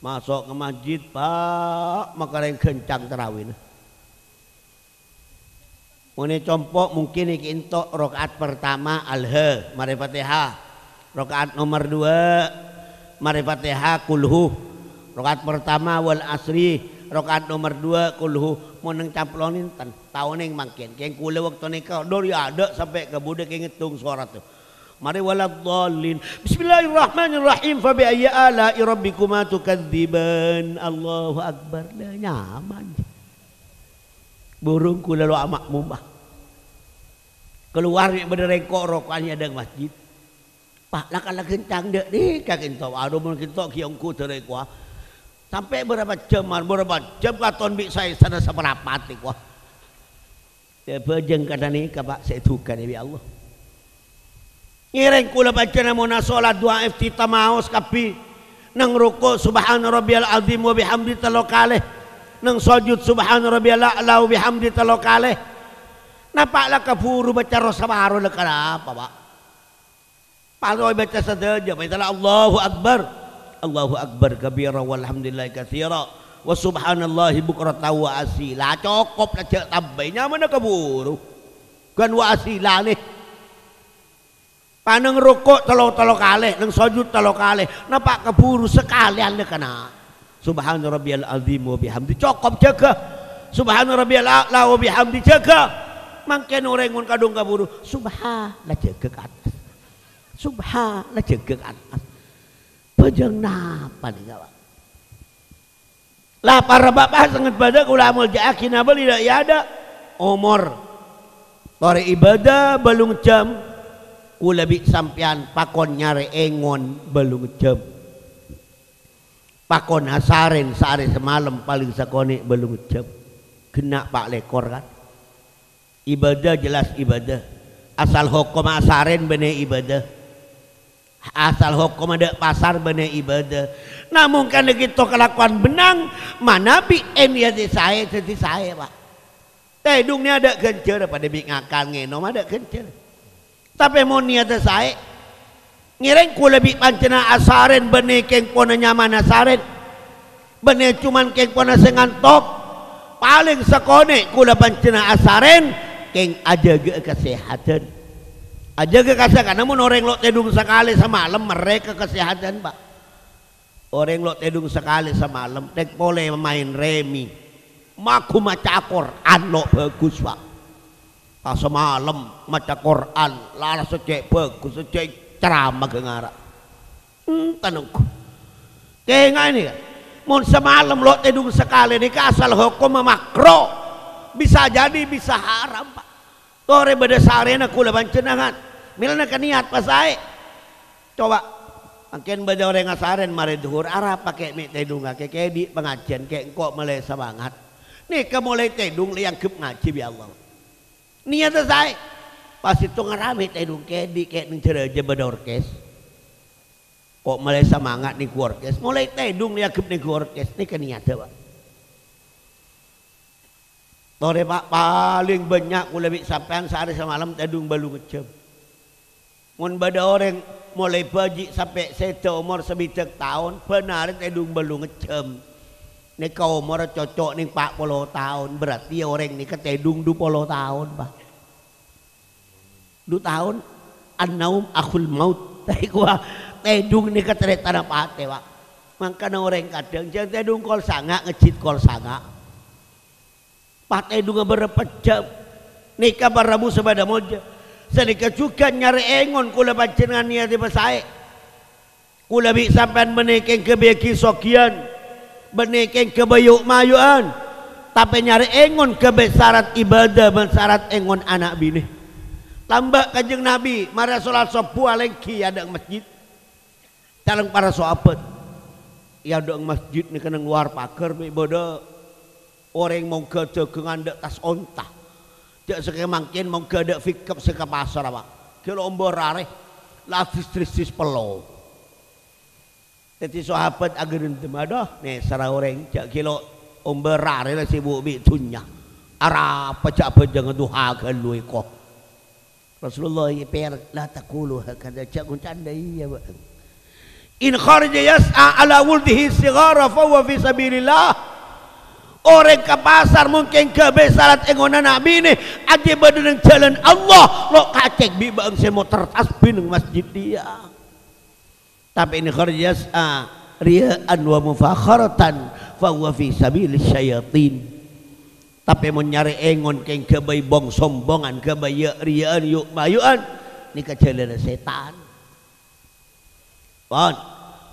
Maso' ka masjid, Pak, makarèng ghâncang tarawihna. Mon è compo' mungkin èkaènto' raka'at pertama Alha, marè Fatihah. Raka'at nomer dua, marè Fatihah, Qulhu. Raka'at pertama Wal Asri, raka'at nomer dua Qulhu. Mon neng Camplong nènten, ta' onèng mangkèn. Kèng kaulâ bâkto nèka dâri adâ' sampè' ka budi kèng ngètong soratta. Marè waladdallin. Bismillahirrahmanirrahim. Fa bi ayyi ala'i rabbikuma tukadziban. Allahu Akbar. La nyaman. Burung kaulâ lo' ama'mumma. Kalowar mè' bâdâ rèng ko'-roko'an è adâ'na masjid. Pak, la kala ghâncang dâ' nèka kènto. Adu, mon kènto ghi' ongghu dâri kowa. Sampè' bârâmpa jhâm, bârâmpa jhâm katon bi' saèssana saparapat kowa. Yâ, bhâjâng kadhânèka, Pak, sè èdhukanè bi' Allah. Ngèrèng kaulâ bâcana mon asolat du'a iftitah maos kabbhi. Neng roko' subhana rabbiyal azim wa bihamdi tello kalè. Neng sojud subhana rabbiyal a'la wa bihamdi tello kalè. Napa' la kabhuru bâca ro-, saparo la kanapa, Pak? Paloè bâca sadhâjâ, maèntala Allahu Akbar. Allahu Akbar kabira walhamdulillahi katsira. Wa subhanallahi bukratan wa asila. Cokop la jhâ' tambâi, nyamana kabhuru. Ghân wa asila nè. Paneng roko' tello-tello kalè, neng sojud tello kalè. Napa' kabhuru sakalèyan la kana'. Subhana rabbiyal azim wa bihamdi. Cokop jâgâ. Subhana rabbiyal a'la wa bihamdi jâgâ. Mangkèn orèng mon kadhung kabhuru. Subha la jâgâ ka attas. Subha la jâgâ ka attas. Bhâjâng napa nèka, Pak? La para bapa' sè bhâdhân kaulâ amolja'aghi napa lè dâ' è adâ'. Omor. Torè ibâdâ bâllung jhâm. Kaulâ bi' sampèyan pakon nyarè èngon bâllung jhâm. Pakon asarèn saarè samalem palèng sakonè' bâllung jhâm. Ghenna' pa' lèkor, kan? Ibâdâ jelas ibâdâ. Asal hokomma asarèn bânnè ibâdâ. Asal hokomma dâ' pasar bânnè ibâdâ. Namong karna kènto kalakowan bennang, manabi èniyadhi saè dhâddhi saè, Pak. Tèdhung nè adâ' ghânjhârra padâ bi' ngakan ngènom adâ' ghânjhârra. Tapè mon niyaddhâ saè, ngèrèng kaulâ bi' panjhennengngan asarèn bânnè kèng pona nyamana sarèn, bânnè coma kèng pona sè ngantok. Palèng sakonè' kaulâ panjhennengngan asarèn kèng ajâgâ'â kasèhadhân. Ajâgâ kasèhadhân, mon orèng lo' tèdhung sakalè samalem merrè ka kasèhadhân, Pak. Orèng lo' tèdhung sakalè samalem, tèk polè maèn rèmi. Magu maca Qur'an lo' bhâghus, Pak. Samalem maca Qur'an, la sè cè' bhâghus, sè cè' ceramah ghâ' ngara'. Enten ongghu. Kèngaè nèka, mon samalem lo' tèdung sakalè nèka asal hokomma makro. Bisa jadi bisa haram, Pak. Torè bâdâ sarèna kaulâ panjhennengngan. Mèlana ka niyat pasaè. Coba, mangkèn bâdâ orèng asarèn marè dhuhur, arapa kè' mè' tèdungnga, kè' kèdhi' pangajiân, kè' engko' molaè samangat. Nèka molaè tèdung la èangghep ngajhi bi' Allah. Niyaddhâ saè. Pas sèttongnga ramè tèdung kèdhi' kè' neng jârâjâ bâdâ orkes. Ko' molaè samangat nèngghu orkes. Molaè tèdung la èangghep nèngghu orkes. Nèka niyaddhâ, Pak. Torè, Pak, palèng bânnya' kaulâ bi' sampèyan saarè samalem tèdung bâllu' ngejjhâm. Mon bâdâ orèng molaè bâji' sampè' sèdhâ omor sabidhâk taon, bân arè tèdung bâllu' ngejjhâm. Nèka omorra cocok neng pa' polo taon, berarti orèng nèka tèdung du polo taon, Pak. Du taon, an-naum akhul maut. Tèdung nèka tarètanna patè, Pak. Mangkana orèng kadhâng jhâ' tèdung kol sanga', ngejjhit kol sanga'. Patèdungnga bârâmpa jhâm. Nèka para rabu sè bâdâ molja. Sanèka jhughân nyarè èngon kaulâ panjhennengngan niyaddhâ pasaè. Kaulâ bi' sampèyan bânnè kèng ghâbâyyâghi soghiyân, bânnè kèng ghâbây yu'-mayu'ân, tapè nyarè èngon ghâbây sarat ibâdâ bân sarat èngon ana' binè. Lambâ' Kanjeng Nabi, marè solat sobbhu alèngghi è adâ'na masjid. Calèng para sahabat, è adâ'na masjid nèka neng lowar paghâr mè' bâdâ orèng mongghâ dâgângan dâ' tas onta. Jhâ' sakèya mangkèn mongghâ dâ' pickup sè ka pasar, apa? Ghellâ' ombâ rarè, la dris-dris pello. Dhâddhi sahabat aghârendem, "Adhu, nèsèrra orèng, jhâ' ghellâ' ombâ rarè la sibuk bi' dhunnya. Arapa jhâ' abhâjângnga duha ghâllu èko." Rasulullah èpèr, "La taqulu hakadha, jhâ' ngoca' dâ' iyâ, bâ'na. In kharaja yas'a ala wuldihi shighara fa huwa fi sabilillah." Orèng ka pasar mungkin ghâbây sarat èngon ana' binè, ajiyâ bâdâ neng jhâlân Allah, lo' kacèng bi' bâ'na sè moter tasbih neng masjid dhiyâ. Tapè in kharaja yas'a riya'an wa mufakharatan fa huwa fi sabilis syayatin. Tapè mon nyarè èngon kèng ghâbây bong-sombongan, ghâbây ya'-riya'an, yu'-mayu'an, nèka jhâlânna sètan. Pon.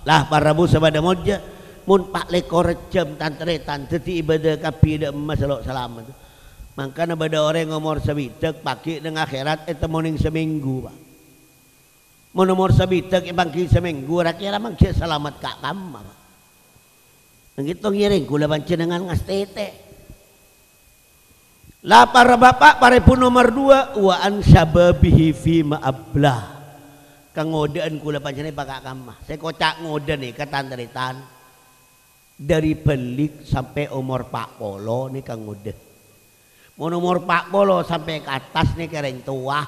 Lah, para rabu sè bâdâ molja, mon pa' lèkor jhâm tan-tarètan, dhâddhi ibâdâ kabbhi dâ' emma sè lo' salamet. Mangkana bâdâ orèng omor sabidhâk paghi' neng akhèrat ètemmo neng samènggu, Pak. Mon omor sabidhâk èpanggi samènggu, ra-kèra mangghâ salamet ka kamma, Pak. Nangèng to ngèrèng kaulâ panjhennengngan ngastètè. La para bapa', para èbhu nomer dua, wa an syababihi fima ablah. Kangodâ'ân kaulâ panjhennengngan èpaka' kamma. Sè koca' ngodâ nèka tan-tarètan. Dâri bâlik sampè' omor pa' polo nèka ngodâ. Mon omor pa' polo sampè' ka attas nèka rèng towa.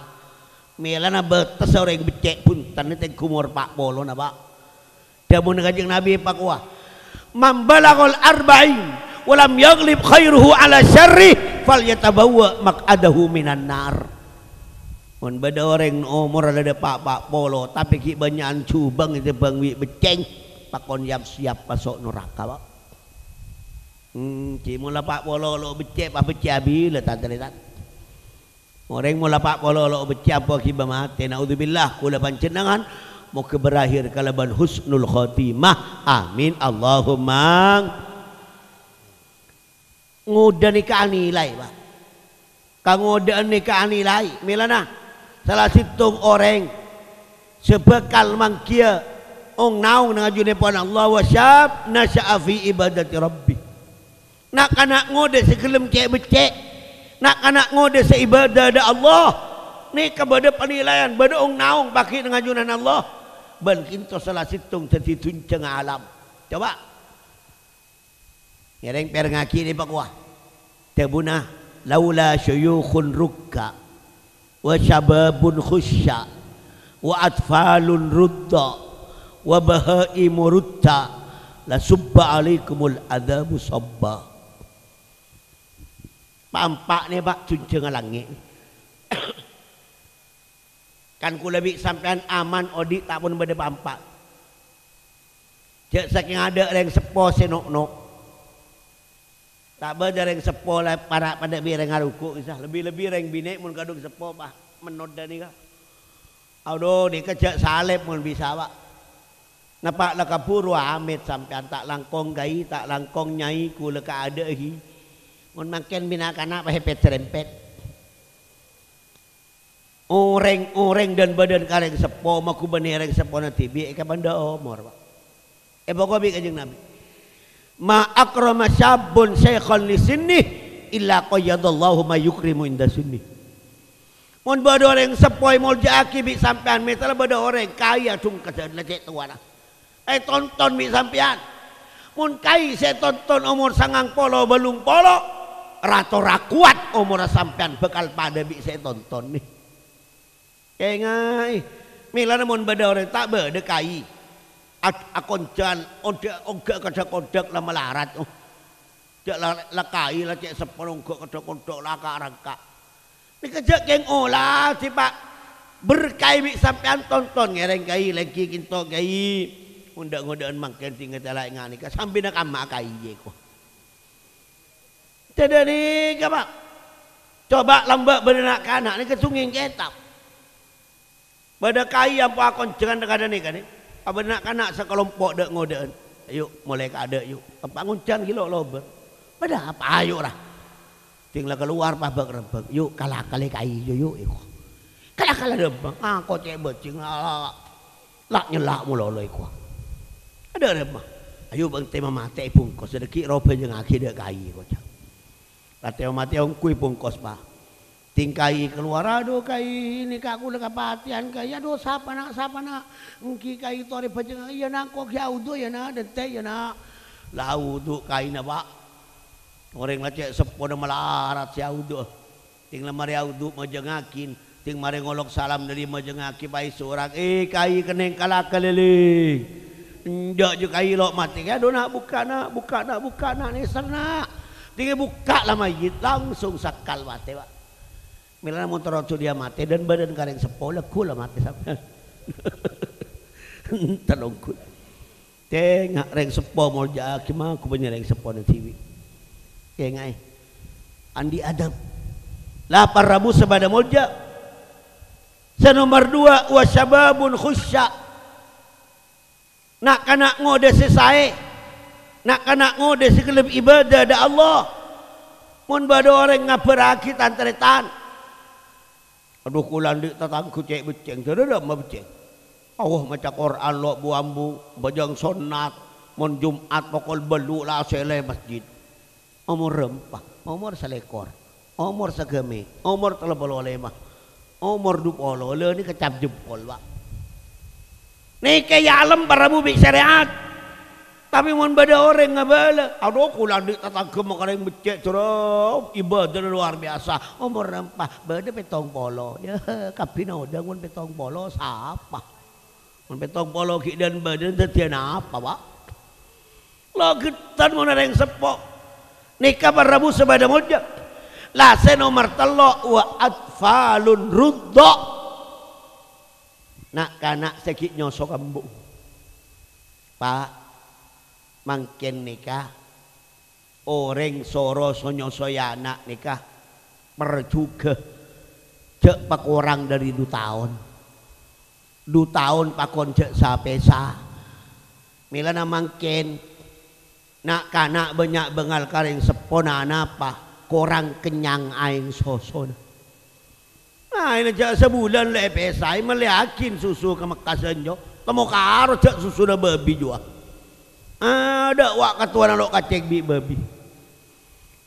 Mèlana bâtes orèng beccè' bhunten nèka tèngghu omor pa' polo napa. Dhâbuna Kanjeng Nabi pakowa, "Man balaghal arba'in wa lam yaghlib khairuhu ala syarrih, falyatabawwa' maq'adahu minan nar." Mon bâdâ orèng omorra la dâpa' pa' polo, tapè ghi' bânnya'an jhubâng ètèmbhâng bi' beccèng, pakon yap-siyap maso' naraka, Pak. Hmm, ghi' mon la pa' polo lo' beccè', pabeccè' abila, tan-tarètan. Orèng mon la pa' polo lo' beccè', apa ghibâ matè. Naudzubillah, kaulâ panjhennengngan moghâ berakhir kalabân husnul khotimah. Amin, Allahumma. Ngodâ nèka anilai, Pak. Kangodâ'ân nèka anilai. Mèlana sala sèttong orèng sè bhâkal mangghiyâ ong-naong neng ajunèpon Allah, wa syab nasya'a fi ibadati rabbih. Na'-kana' ngodâ sè ghellem cè'-beccè', na'-kana' ngodâ sè ibâdâ dâ' Allah. Nèka bâdâ panilaian, bâdâ ong-naong paghi' neng ajunanna Allah. Bân ka'dinto sala sèttong dhâddhi dhunjhângnga alam. Coba. Ngèrèng pèrengngaghi nèka pakowa. Dhâbuna, "Laula syuyukhun rukka, wa syababun khusya, wa atfalun rudda, wa bahaimu rudda, la subba alaikumul adzabu sabba." Pa'-empa' nèka, Pak, dhunjhângnga langngè'. Kan kaulâ bi' sampèyan aman odi' ta' pon bâdâ pa'-empa'. Jhâ' sakèng adâ' rèng seppo sè no'-no'. Ta' bâdâ rèng seppo la para' padâ bi' rèng aruku' kissa, lebbi-lebbi rèng binè' mon kadhung seppo, pa, mennodda nèka. Adhu, nèka jhâ' salèp mon bisa, Pa'. Napa la kabhuru amèt sampèyan, ta' langkong kaè, ta' langkong nyaè, ghulâ kaadâ'âghi. Mon mangkèn bina kana' pahèpèt-sèrèmpèt. Orèng-orèng dân-bâdân ka rèng seppo, maghubâni rèng seppona dhibi' èkabândhâ omor, Pa'. Èpoko bi' Kanjeng Nabi, "Ma akrama syabbun syaikhan li sinnih, illa qayyadallahu ma yukrimu inda sinnih." Mon bâdâ orèng seppo èmoljâ'âghi bi' sampèyan, mèsalla bâdâ orèng kaè adhungkèdhân la cè' towana. Ètonton bi' sampèyan. Mon kaè sè ètonton omor sangang polo, bâllung polo, ra-tora kowat omorra sampèyan bhâkal padâ bi' sè ètonton nè. Kèngaè, mèlana mon bâdâ orèng ta' bâdâ kaè, ad-, akonjhân, ondhâ-, ongghâ kodhâk-kodhâk la malarat, oh. Jhâ' la, la kaè la cè' seppona ongghâ kodhâk-kodhâk la ka'-rangka'. Nèka jhâ' kèng ola, sè pa-, berkaè bi' sampèyan tonton ngèrèng kaè, lèngghi kènto kaè. Ondhâ-ngodhâ'ân mangkèn sèngghâ tèla ènga' nèka, sambina kamma kaè, ko. Dhâddhi nèka, Pa'. Coba lambâ' bâdâ na'-kana' nèka songèng kètab. Bâdâ kaè ampo akonjhân kadhâng nèka, nè. Abâdâ na'-kana' sakalompo' dhâ'-ngodhâ'ân. "Ayo, molaè kaadâ', yu. Apa ngonjhân ghi' lo'-lobâr." "Bâdâ apa? Ayo, ra." Ding la kalowar pabâk-rembâk. "Yu, kala-kalè kaè, yu, yu," èko. Kala-kalè rembâk. Ngako cè' bajjing. La, la, la nyella' mololo èko. Adâ' remma. "Ayo, bâ'na tèma matè bungkos. Dhâggi' roba jhângaghi dhâ' kaè," èko, jhâ'. La tèma matè ongghu èbungkos, Pa'. Ding kaè kalowar, "Adhu, kaè, nèka kaulâ kapatèyan, kaè. Adhu, sapa, Na', sapa, Na'?" "Èngghi kaè torè bajjing." "Iyâ, Na', engko' ghi' aodhu, yâ, Na', dântè', yâ, Na'." La aodhu kaèna, Pa'. Orèng la cè' seppona malarat sè aodhu. Ding la marè aodhu majhângaghi, ding marè ngolok salam dhâri majhângaghi paèso orèng, "Eh, kaè kennèng kala kalèlèng. Enjâ' jhâ' kaè lo' matè." "Adhu, Na', bukka', Na', bukka', Na', bukka', Na', nèser, Na'." Ding èbukka' la mayyit, langsung sakkal matè, Pa'. Mèlana mon terro dhuliyâ matè, dân-bâdân ka rèng seppo, lagghu la matè sampèyan. Enten ongghu. Tènga' rèng seppo molja'aghi maghubâni rèng seppona dhibi'. Tèngaè. Andi' adab. La, para rabu sè padâ molja. Sè nomer duwâ', wa syababun khusyya'. Na'-kana' ngodâ sè saè. Na'-kana' ngodâ sè ghellem ibâdâ dâ' Allah. Mon bâdâ orèng ngabhârraghi tan-tarètan, "Adhu, kaulâ andi' tatangghâ cè' beccèng." "Dâri ramma beccèng?" "Aoh maca Qur'an lo' bu-ambu, bhâjâng sonnat, mon Jum'at pokol bâllu' la asèlè masjid." Omor rempa, omor salèkor, omor saghâmè, omor tello polo lèma, omor du polo, la nèka cap jempol, Pa'. Nèka èalem para rabu bi' sarè'at. Tapè mon bâdâ orèng ngabâlâ, "Adhu, kaulâ andi' tatangghâ makarèng beccè', jârèya ibâdâna lowar biyasa, omorra empa', bâdâ pèttong polo." Yâ, kabbhina odâ mon pèttong polo, sapa? Mon pèttong polo ghi' dân-bâdân dhâddhiyâ napa, Pa'? Lo' ghetton mon orèng seppo. Nèka para rabu sè padâ molja. La sè nomer tello', wa atfalun rudda'. Na'-kana' sè ghi' nyoso kembu. Pa', mangkèn nèka orèng soro so nyosoè ana' nèka parjhughâ jhâ' pakorang dâri du taon. Du taon pakon jhâ' sa-pèsa. Mèlana mangkèn, na'-kana' bânnya' bângal ka rèng seppona anapa, korang kennyang aèng sosona. Aèna jhâ' sabulân la èpèsaè, mellèyaghin susu ka Mekka sè enjâ'. Temmo karo jhâ' susuna bâbi jhuwâ. Adâ' wa' katowana lo' kacèng bi' bâbi.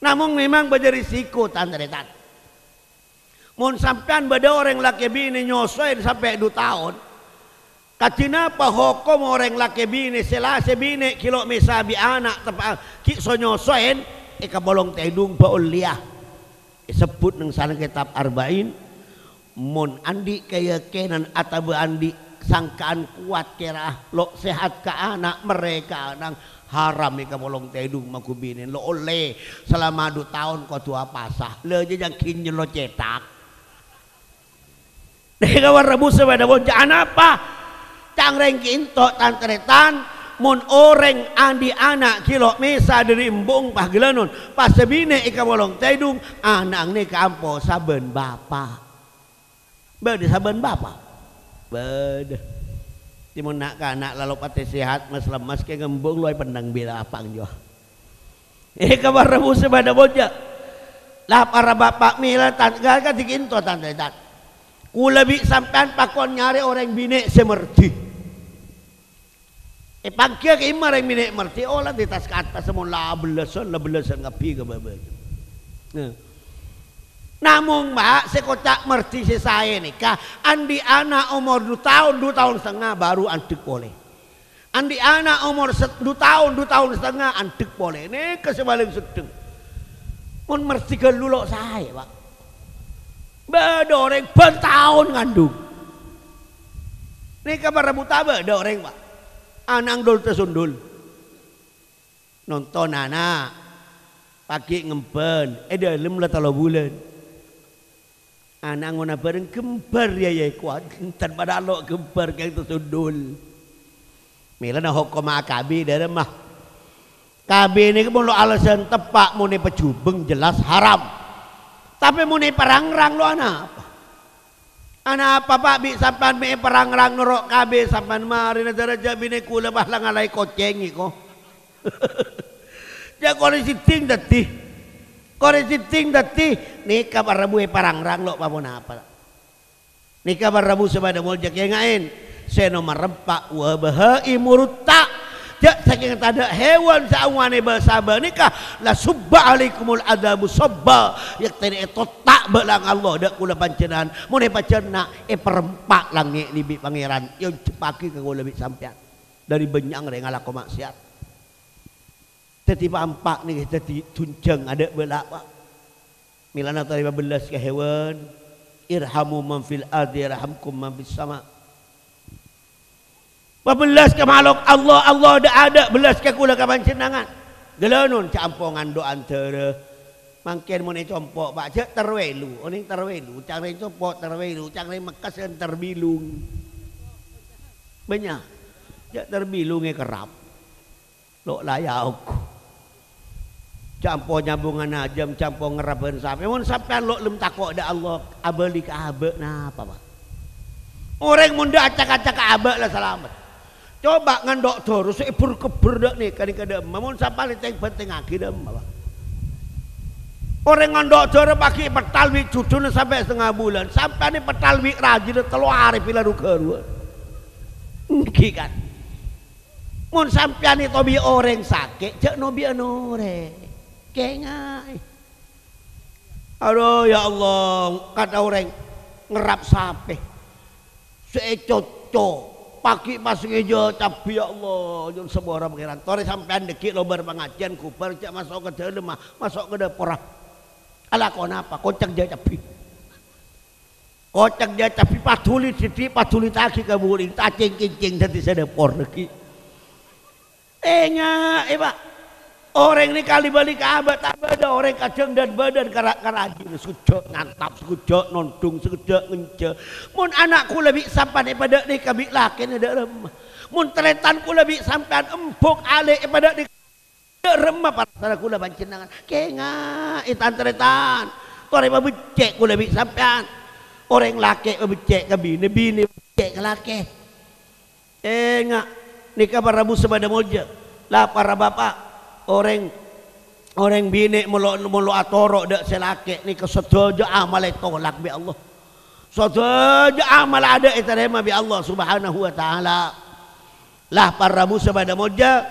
Namong memang bâdâ risiko, tan-tarètan. Mon sampèyan bâdâ orèng lakè binè nyosoè sampè' du taon, kadhi napa hokomma orèng lakè binè sè la sè binè' ghi' lo' mèsa bi' ana' teppa' ghi' so nyosoè èkapolong tèdung bâ' ollèya? Èsebbhut neng sana kètab Arba'in, mon andi' kayakinan otabâ andi' sangkaan kowat kèra'a lo' sehat ka ana', merrè ka ana', haram èkapolong tèdung maghubinè, lo' ollè salama du taon kodhu apasa. Lha jhâ' jhângghina lo' cètak. Dâri kawar rabu sè padâ bonja'an apa? Cangrèng ghi' ento' tan-tarètan, Mon orèng andi' ana' ghi' lo' mèsa dhâri embu'eng paghâlânon, pas sè binè' èkabâlong tèdung, ana' nèka ampo sabân bapa'. Bâdâ sabân bapa'? Bâdâ. Cè' mon na'-kana' la lo' patè sehat, mes-lemmes, kèng embu'eng lo' èpennèng bi' bapa' jiyâ. È, kabhâr rabu sè bâdâ bojâ. La para bapa' mèla tan-, ga-, kadhi kènto tan-, tan-, tan. Kaulâ bi' sampèyan pakon nyarè orèng binè' sè mardhi. Èpangghi ka'imma rèng binè' mardhi, oh, la di tas-katas, mon la bellâsân, la bellâsân kabbhi ka bâbâ. Nah. Namong, Pak, sè koca' mardhi sè saè nèka andi' ana' omor du taon, du taon satengnga bhuru andhek polè. Andi' ana' omor set-, du taon, du taon satengnga andhek polè. Nèka sè palèng seddheng. Mon mardhi ghâllu lo' saè, Pak. Bâdâ orèng bân taon ngandung. Nèka para buta bâdâ orèng, Pak. Ana' ndul tasundul. Nonton ana'. Paghi' ngembhân. È dâlem la tello bulân. Ana' ngona bhâreng ghembhâr, yâ, yâ, kowat. Enten padâ lo' ghembhâr kèng tasundul. Mèlana hokomma A K B dâremma. K B nèka mon lo' alasan teppa' mon èpajhubeng jelas haram. Tapè mon èparangrang lo' anapa? Anapa, Pak, bi' sampèyan mè' èparangrang noro' K B sampèyan marèna dârâjâ binè kaulâ pas la ngalaè kocèng èko? Jhâ' korè sèddhing dhâddhi. Korè sèddhing dhâddhi, nèka para rabu èparangrang lo' pa-ponapa. Nèka para rabu sè bâdâ molja kènga'è. Sè nomer empa', wa bahaimu rutta'. Jhâ' sakèng tadâ' hèwan sè angowanè bâ-sabâ nèka, la subba alaikumul adzabu sabba. Yâ, tènè ètotta' bâlâna Allah dâ' kaulâ panjhennengngan. Mon èpajhâna, èparempa' langngè' nè bi' Pangèran. Èonjhebbhâghi ka kaulâ bi' sampèyan. Dâri bânnya' orèng alako ma'sèyat. Dhâddhi pa'-empa' nèka dhâddhi dunjhâng adâ' bâlâ, Pak. Mèlana torè pabellas ka hèwan, "Irhamu man fil ardi yarhamkum man fis sama." Pabellas ka makhlok Allah, Allah dâ'-adâ' bellas ka kaulâ ka panjhennengngan. Ghâlânon jhâ' ampo ngando'an dârâ. Mangkèn mon ècompo', Pak, jhâ' terwelu, onèng terwelu, can rèng compo' terwelu, can rèng mekkes terbilung. Bânnya', jhâ' terbilung èkerrap. Lo' la èyaogu. Jhâ' ampo nyambungan ajâm, jhâ' ampo ngerrap bân sapè. Mon sampèyan lo' lem tako' dâ' Allah, abâli ka abâ' napa, Pak? Orèng mon dâ' acak-acak ka abâ' la salamet. Coba ngandhu' dârâ sè èbhur-kebbhur dâ' nèka, nèka dâ' emma. Mon sampèyan ètèng-bhântèngngaghi dâ' emma, Pak? Orèng ngandhu' dârâ paghi' èpèttal bi' jhudhuna sampè' satengnga bulân. Sampèyan èpèttal bi' rajina tello arè pèla ru-ghâruwân. Èngghi, kan? Mon sampèyan ètobi' orèng sakè', jhâ' nobi'ân orèng. Kènga'è. Adhu, ya Allah, kadhâng orèng ngerrap sapè. Sè ècoco, paghi' pas ngèjâ cabbhi, ya Allah, nyo'on sapora Pangèran. Torè sampèyan dhâggi' lobâr pangajiân, ghubâr, jhâ' maso' ka dâlemma, maso' ka dâporra. Alako napa? Kocèng jâ cabbhi. Kocèng jâ cabbhi, paduli dhiddhi', padulitaghi ka buri', tacèng-kèncèng dhâddhi sè dâpor dhâggi'. Ènga'è, Pak. Orèng nèka li-bâli ka abâ' ta' bâdâ, orèng kadhâng dân-bâdân kara-, karajina, sè ghujjhâ' ngantap, sè ghujjhâ' nondhung, sè ghujjhâ' ngènjhâ. Mon ana' kaulâ bi' sampèyan èpadâ' nèka bi' lakèna dâ' remma. Mon tarètan kaulâ bi' sampèyan embhuk alè' èpadâ' nèka dâ' remma parasana kaulâ panjhennengngan. Kènga'è, tan-tarètan. Torè pabeccè' kaulâ bi' sampèyan. Orèng lakè' pabeccè' ka binè, binè pabeccè' ka lakè'. Ènga', nèka para rabu sè padâ molja. La para bapa', orèng, orèng binè' molo, molo atoro' dâ' sè lakè' nèka sadhâjâ amalla ètolak bi' Allah. Sadhâjâ amalla adâ' ètarèma bi' Allah Subhanahu wa Ta'ala. La para rabu sè padâ molja,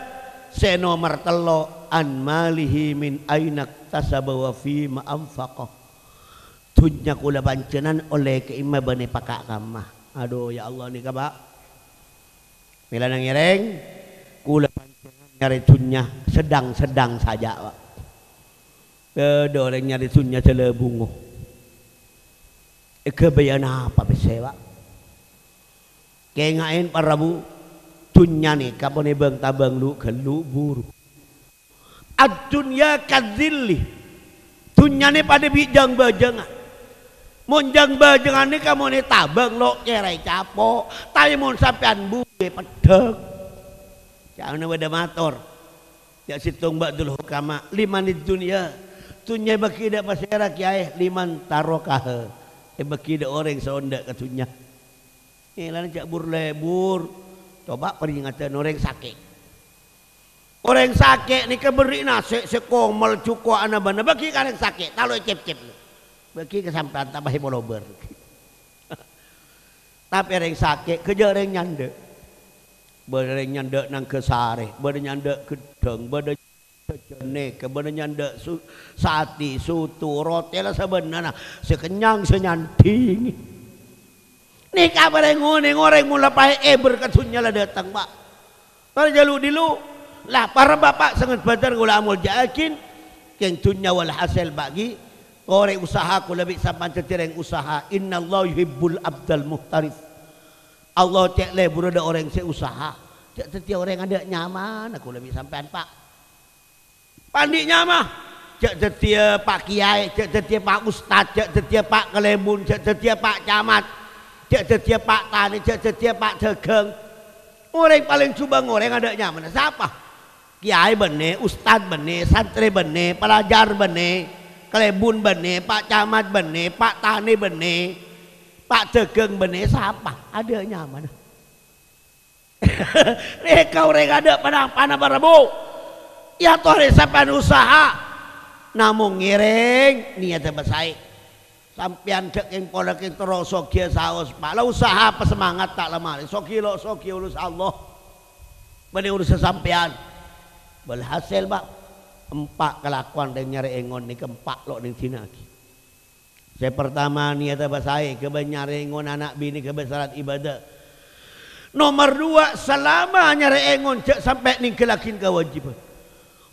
sè nomer tello', "An malihi min aina iktasaba wa fima anfaqa." Dhunnya kaulâ panjhennengngan ollè ka'imma bân èpaka' ka'imma. Adhu, ya Allah, nèka, Pak. Mèlana ngèrèng, kaulâ panjhennengngan nyarè dhunnya sedang-sedang saja, Pak. Bâdâ orèng nyarè dhunnya jhâlâ bhungo. Èghâbâyâ napa pèssè, Pak? Kènga'è, para rabu, dhunnya nèka pon è bâng-tabâng lu-ghâllu buru. Ad-dunya kadzilli. Dhunnya nè padâ bi' jâng-bâjângan. Mon jâng-bâjângan nèka mon ètabâng lo' kèra ècapo', tapè mon sampèyan buru èpeddhâng. Ca'na bâdâ mator. Jâ' sèttong ba'dul hukama, "Limanid dunya?" Dhunnya èbâghi dâ' pasèra, Kèyaè? "Liman tarakaha." Èbâghi dâ' orèng sè ondâ' ka dhunnya. Èlana jâ' bur-lebur. Coba paringatan orèng sakè'. Orèng sakè' nèka berri' nasè' sè komel, jhuko', ana-bâna, bâghi ka orèng sakè', ta' lo' ècèp-cèp. Bâghi ka sampèyan, ta' pas èpolobâr. Tapè orèng sakè' ghâjâ' orèng nyandhâ'. Bâdâ orèng nyandhâ' nangghâ sarè, bâdâ nyandhâ' ghedhâng, bâdâ jhâjhân nèka, bâdâ nyandhâ' su-, satè, soto, rotè la sabânnana, sè kennyang, sè nyandhing. Nèka bâreng onèng orèng mon la paè èbâr ka dhunnya la dâteng, Pa'. Para jâlu-dilu, la para bapa' sè ngan bhâdhân kaulâ amoljâ'aghin, kèng dhunnya walhasil bâgi, orèng usaha kaulâ bi' sampèyan dhâddhi orèng usaha. Innallaha yuhibbul abdal muhtarif. Allah cè' lebura dâ' orèng sè usaha. Jâ' dhâddhiyâ orèng adâ' nyamana kaulâ bi' sampèyan, Pa'. Pandi' nyama. Jâ' dhâddhiyâ pa' kèyaè, jâ' dhâddhiyâ pa' ustad, jâ' dhâddhiyâ pa' kalèbun, jâ' dhâddhiyâ pa' camat, jâ' dhâddhiyâ pa' tanè, jâ' dhâddhiyâ pa' dhâghâng. Orèng palèng jhubâng orèng adâ' nyamana sapa? Kèyaè bânnè, ustad bânnè, santrè bânnè, pelajar bânnè, kalèbun bânnè, pa' camat bânnè, pa' tanè bânnè, pa' dhâghâng bânnè, sapa? Adâ' nyamana. Nèka orèng adâ' pa-nampana, para bu. Èyatorè sampèyan usaha. Namong ngèrèng, niyadhâ pasaè. Sampèyan jhâ' kèng polè kèng terro sogiyâ saos, Pa'. La usaha pasemangat ta' la marè. Sogi lo' sogi urusan Allah. Bânnè urusan sampèyan. Walhasil, Pa', empa' kalakowan rèng nyarè èngon nèka empa' lo' nèng dina'aghi. Sè partama, niyadhâ pasaè, ghâbây nyarè èngon ana' binè ghâbây salat ibâdâ. Nomer duwâ', salama nyarè èngon jhâ' sampè' nèngghâllaghin kawâjibhân.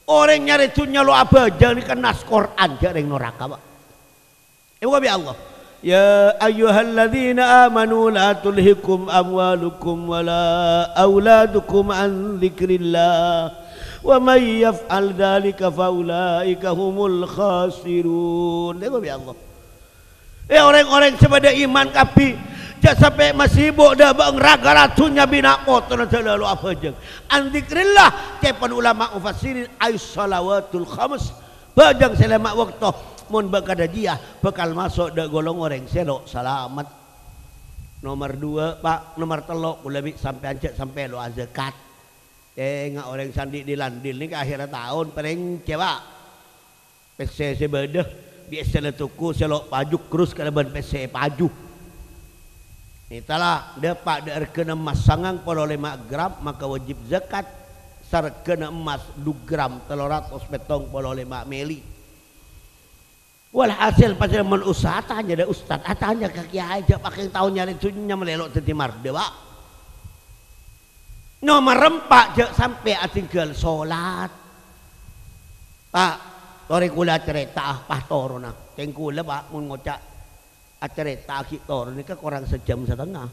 Orèng nyarè dhunnya lo' abhâjâng nèka nas Qur'an jhâ' rèng noraka, Pa'. Èbâ bi' Allah. "Ya ayyuhalladzina amanu la tulhikum amwalukum wala auladukum an dzikrillah. Wa may yaf'al dzalika fa ulaika humul khasirun." Èbâ bi' Allah. Eh, orèng-orèng sè padâ iman kabbhi, jhâ' sampè' masibuk dâ' bâ'eng ra-ghârâ dhunnya binè' potona jhâ' lo' abhâjâng. An dzikrillah, ca'èpon ulama mufassirin, ais shalawatul khams. Bhâjâng sè lèma' bâkto, mon bâ' kadhâddhiyâ, bhâkal maso' dâ' golong orèng sè lo' salamet. Nomer duwâ', Pa', nomer tello', kaulâ bi' sampèyan jhâ' sampè' lo' azakat. Ènga' orèng sè andi' dil-andil nèka akhèrra taon, pèrèng cè', Pa'. Pèssè sè bâdâ, bi' sè la toko sè lo' paju krus kalabân pèssè èpaju. Ètala, dâpa' dâ' arghâna emmas sangang polo lèma' gram, maka wajib zakat. Sarghâna emmas du gram tello ratos pèttong polo lèma' mèli. Walhasil, pas mon usaha, atanya dâ' ustad, atanya ka kèyaè, jhâ' pakèng taon nyarè dhunnya malè lo' dhâddhi mardhâ, Pa'. Nomer empa', jhâ' sampè' adhinggâl solat. Pa', torè kaulâ acarèta'a, pas toronna. Kèng kaulâ, Pa', mon ngoca' acarèta'a ghi' toron nèka korang sajâm satengnga.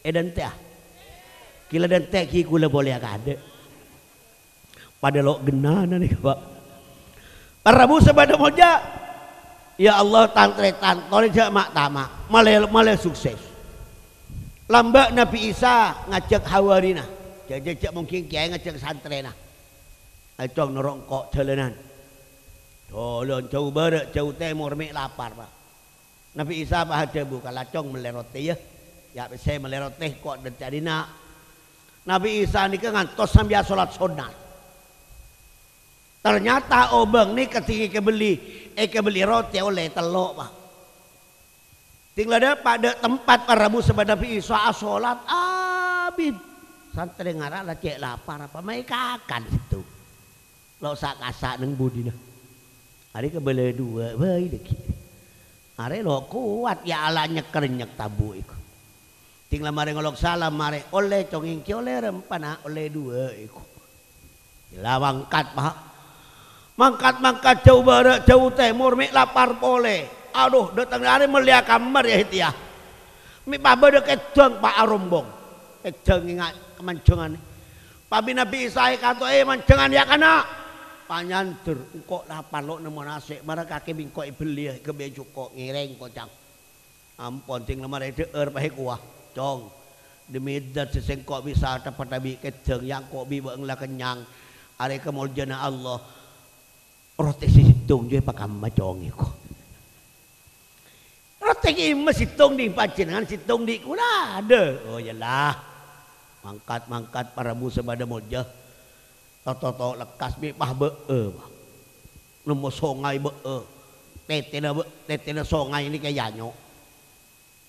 È dântè', ah. Ghi' la dântè' ghi' kaulâ polè akadâ'. Padâ lo' gennana nèka, Pa'. Para rabu sè padâ molja. Ya Allah, tan-tarètan, torè jhâ' ma'-tama'. Malè, malè sukses. Lambâ' Nabbhi Isa ngajhâk hawarina. Jhâ-, jhâ-, jhâ' mungkin kèyaè ngajhâk santrèna. "Ayo, Cong, noro' engko' jhâlânan." Jhâlân jhâu bârâ', jhâu tèmor, mè' lapar, Pa'. Nabbhi Isa pas adhâbu, "Kala, Cong, mellè rotè, yâ. Yâ, pèssè mellè rotè, ko' dântè' dinna'." Nabbhi Isa nèka ngantos sambi asolat sonnat. Ternyata obâng nèka dhing èkabelli, èkabelli rotè ollè tello', Pa'. Dhing la dâpa' dâ' tempat para rabu sè bân Nabbhi Isa asolat abit. Santrè ngara' la cè' lapar, apa maè kakan sèttong. Lo' sa'-kasa' neng budina. Arè kabâlâ duwâ' bhâi dhâggi'. Arè lo' kowat, ya Allah, nyek-rennyek tabu' èko. Dhing la marè ngolok salam, marè, "Ollè, Cong, èngghi ollè rempa, Na', ollè duwâ' èko." La mangkat, Pa'. Mangkat-mangkat jhâu bârâ', jhâu tèmor, mè' lapar polè. Adhu, dâteng arè mellèya kamar, yâ, Hit, yâ. Mè' pabâdâ kèdâng, Pa', arombong. Kèdâng ènga' kamanjhângan. Pabina bisa èkato'è manjhângan, yâ, kana'. Panyandher, engko' lapar lo' nemmo nasè', mara kakè bi' engko' èbelliyâ, èghâbây jhuko', ngèrèng kocang. Ampon, dhing la marè dhâ'âr paè kowa, Cong. Demi zat sè sèngko' bisa thèp-pathèp bi' kèdhâng, ya engko' bi' bâ'na la kennyang. Arè kamoljâna Allah. Rotè sè sèttong jâ' èpakamma cong èko. Rotè kèma sèttong ding panjhennengngan, sèttong dhi' kaulâ. Adâ. Oh, yâ la. Mangkat-mangkat para rabu sè paḍâ molja. Toto lekkas bi' pas bâ'â, Pak. Nemmo songay bâ'â. Tètèna bâ-, tètèna songay nèka èanyo'.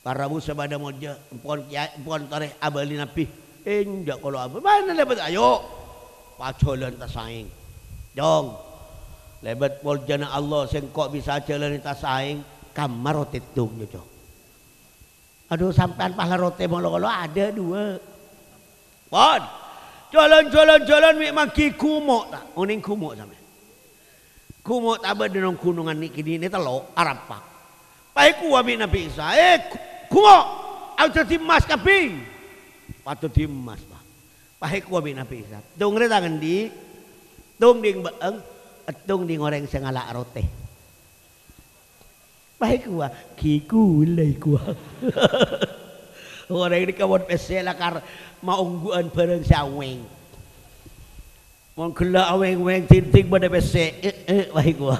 Para rabu sè paḍâ molja, empon kèyaè, empon torè abâli nabbhi. Enjâ' kolo abâli. Mana lèbât ayo. Pajhâlân tasaèng. Jong. Lèbât moljâna Allah sèngko' bisa jhâlâna tasaèng. Kamma rotè sèttong, Jong. Adhu, sampèyan pas la rotè molo-kolo adâ' duwâ'. Pon. Jhâlân, jhâlân, jhâlân, mè' mangghi gumo' ta'? Onèng gumo' sampèyan? Gumo' ta' bâḍâ nong ghunongan nè'-kènè' nè tello', arampa'. Pas èkowa bi' Nabbhi Isa, "Eh, gu-, gumo'! Aḍâddhi emmas kabbhi!" Paḍâddhi emmas, Pak. Pas èkowa bi' Nabbhi Isa, "Tong rè tang anḍi'? Tong ding bâ'âng, ètong ding orèng sè ngala' rotè." Pas èkowa, ghi kaulâ èkowa. Orèng nèka mon pèssè lakar maongghu'ân bhârâng sè awèng. Mon ghellâ' awèng-wèng dhinḍing bâḍâ pèssè, eh, eh, pas èkowa.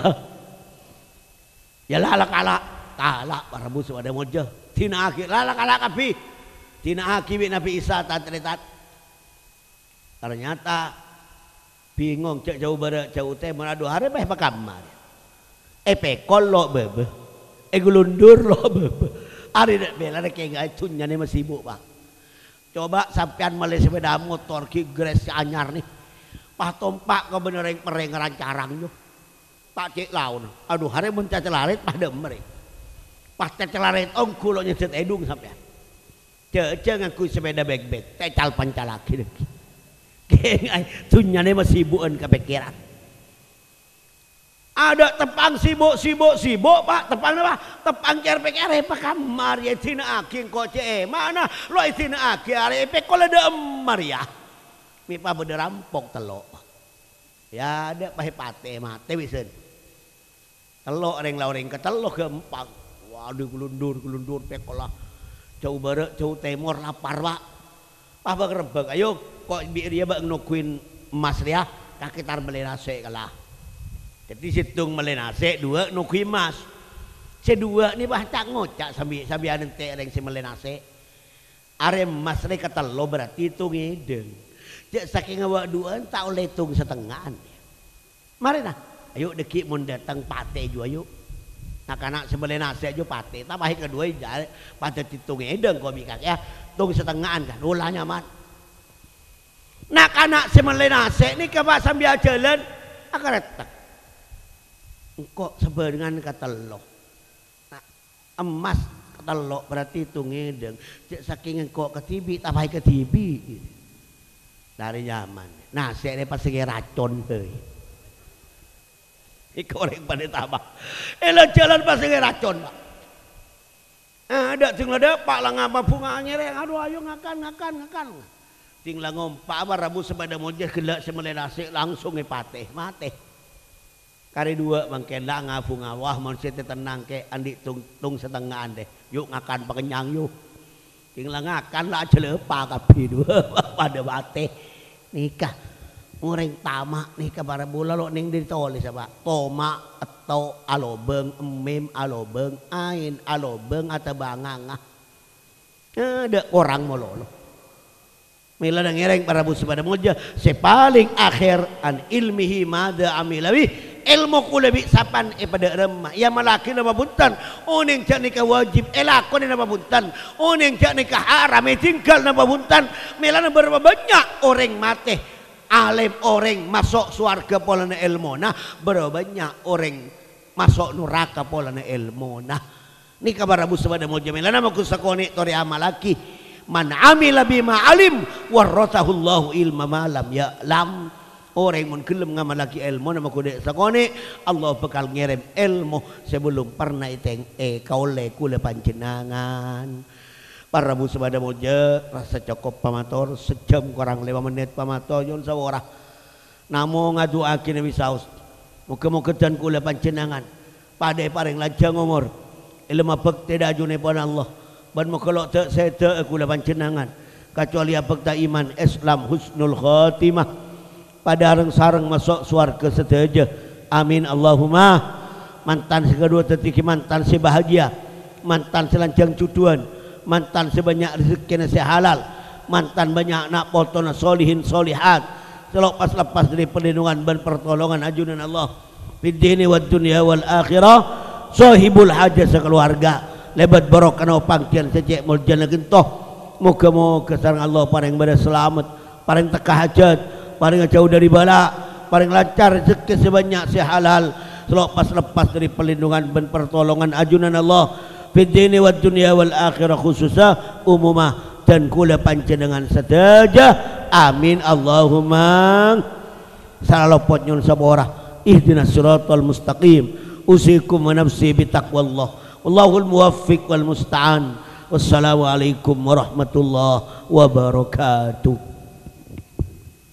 Yâ la, la kala', kala' para rabu sè paḍâ molja. Dina'aghi, la, la kala' kabbhi. Dina'aghi bi' Nabbhi Isa, tan-tarètan. Ternyata bingong, jhâ' jhâu bârâ', jhâu tèmor, adhu, arè pas èpakamma. Èpèkol lo' bâbâ, èghlunḍhur lo' bâbâ. Arè nè' bella nè' kènga'è dhunnyana masibu', Pak. Coba sampèyan mellè sapèḍa motor ghi' gres sè anyar nè. Pas tompa' ka bânnè rèng-pèrèng ran-carang, yo. Ta' cè' laona. Adhu, arè mon cacalaret pas ḍâ'emma rè. Pas cacalaret ongghu lo' nyèḍḍhât èḍung sampèyan. Jhâ-, jhâ' ngangghuy sapèḍa bek-bek, tècal-pancallaghi ḍâggi'. Kènga'è dhunnyana masibu'ân kapèkkèran. Aḍâ' teppa'na sibu', sibu', sibu', Pak. Teppa'na, Pak. Teppa'na kèr-pèkkèr èpakamma rèya èdina'aghi engko' cè' èma'na, lo' èdina'aghi arè èpèkol ḍâ'emma rèya. Mè' pas bâḍâ rampok tello'. Yâ, aḍâ' pas èpatè, matè bhâi sèn. Tello' rèng la orèng katello ghâmpang. Waduh, glunḍhur-glunḍhur pèkolla. Jhâu bârâ', jhâu tèmor, lapar, Pak. Pas bâ' ngrebbhâk, "Ayo, ko' bi' rèya bâ'na nongghuwin emmas rèya, kakè tar mellè nasè' kala." Dhâddhi sèttong mellè nasè', ḍuwâ' nongghuwin emmas. Sè ḍuwâ' nè pas ta' ngoca' sambi-, sambi anènte' rèng sè mellè nasè'. Arè emmas rè katello berarti tong èḍâng. Jhâ' sakènga bâ' ḍuwâ'ân ta' ollè tong satengnga'an. Marèna, ayo ḍâggi' mon ḍâteng patè jhuwa, ayo. Na'-kana' sè mellè nasè' jhuwa patè, tapa'è kaḍuwâ jhâ' paḍâ tong èḍâng ko' bi' kakèya, tong satengnga'an kan, ollè nyaman. Na'-kana' sè mellè nasè' nèka pas sambi ajhâlân, akarettek. Engko' sabhârengan katello. Na', emmas katello berarti tong èḍâng. Jhâ' sakènga engko' kadhibi', tapa'è kadhibi'. Ḍâri nyaman. Nasè' rè pas sè racon, bhâi. Èkorèng paḍâ tama. È la-jhâlân pas sè racon, Pak. Aḍâ' dhing la ḍâpa' la ngapa bhunga nyèrèng. Adhu, ayo ngakan, ngakan, ngakan. Dhing la ngompa' para rabu sè paḍâ molja ghellâ' sè mellè nasè' langsung èpatè, matè. Karè ḍuwâ' mangkèn la ngabhunga, wah, mon sè tètennang kè' anḍi' tong, tong satengnga'an ḍè. Yu' ngakan pakennyang, yu'. Kèng la ngakan la ajhâlâpa kabbhi ḍuwâ', paḍâ matè. Nèka, orèng tama' nèka para bulâ lo' neng ḍâri tolèssa, Pak. Toma', etto, alobâng, emmim, alobâng, aèn, alobâng, atabâ nganga. Aḍâ' korang malolo. Mèlana ngèrèng para rabu sè paḍâ molja, sè palèng akhèr an ilmihi madza amila bih, èlmo kaulâ bi' sapan èpaḍâ' remma, èamallaghi napa bhunten, onèng jhâ' nèka wajib èlakonè napa bhunten, onèng jhâ' nèka haram èdinggal napa bhunten, mèlana bârâmpa bânnya' orèng matè, alèm orèng maso' sowarghâ polana èlmona, bârâmpa bânnya' orèng maso' noraka polana èlmona. Nèka para rabu sè paḍâ molja, mèlana maghun sakonè' torè amallaghi. "Man amila bima alim, warratsahullahu ilma ma lam ya'lam." Orèng mon ghellem ngamallaghi èlmona maghun ḍâ' sakonè', Allah bhâkal ngèrèm èlmo sè bellum perna ètèng-, èkaollè kaulâ panjhennengngan. Para rabu sè paḍâ molja, rassa cokop pamator, sajhâm korang lèma mennit pamator, nyo'on sapora. Namong adu'aaghi Nabi saos, moghâ-moghâ dân kaulâ panjhennengngan paḍâ èparèng lanjhâng omor, èlem abhâktè ḍâ' ajunèpon Allah, bân moghâ lo' ḍâ'-sèḍâ'â kaulâ panjhennengngan Kacuali abhâkta iman, Islam, husnul khotimah. Padâ reng-sareng maso' sowarghâ sadhâjâ. Amin, Allahumma. Mantan sè kaduwâ dhâddhi mantan sè bahagia, mantan sè lanjhâng jhudhuwân, mantan sè bânnya' rejekkèna sè halal, mantan bânnya' na' potona solihin solihat, sè lo' pas-lepas dhâri parlindungan bân partolongan ajunan Allah. Fid dini wad dunya wal akhirah, sahibul hajah sakaluwarga, lèbât barokana panggiyân sè cè' moljâna ghânto. Moghâ-moghâ sareng Allah parèng bâdâ salamet, parèng tekka hajat, parèng ajhâu dhâri bâlâ, parèng lancar rejekkè sè bânnya' sè halal, sè lo' pas-lepas dhâri parlindungan bân partolongan ajunan Allah, fid dini wad dunya wal akhirah khususa, umuma, dan kaulâ panjhennengngan sadhâjâ. Amin, Allahumma. Sala lopot nyo'on sapora. Ihdinas siratal mustaqim. Usikum wa nafsi bi taqwallah. Wallahul muwaffiq wal musta'an. Wassalamualaikum warahmatullahi wabarakatuh.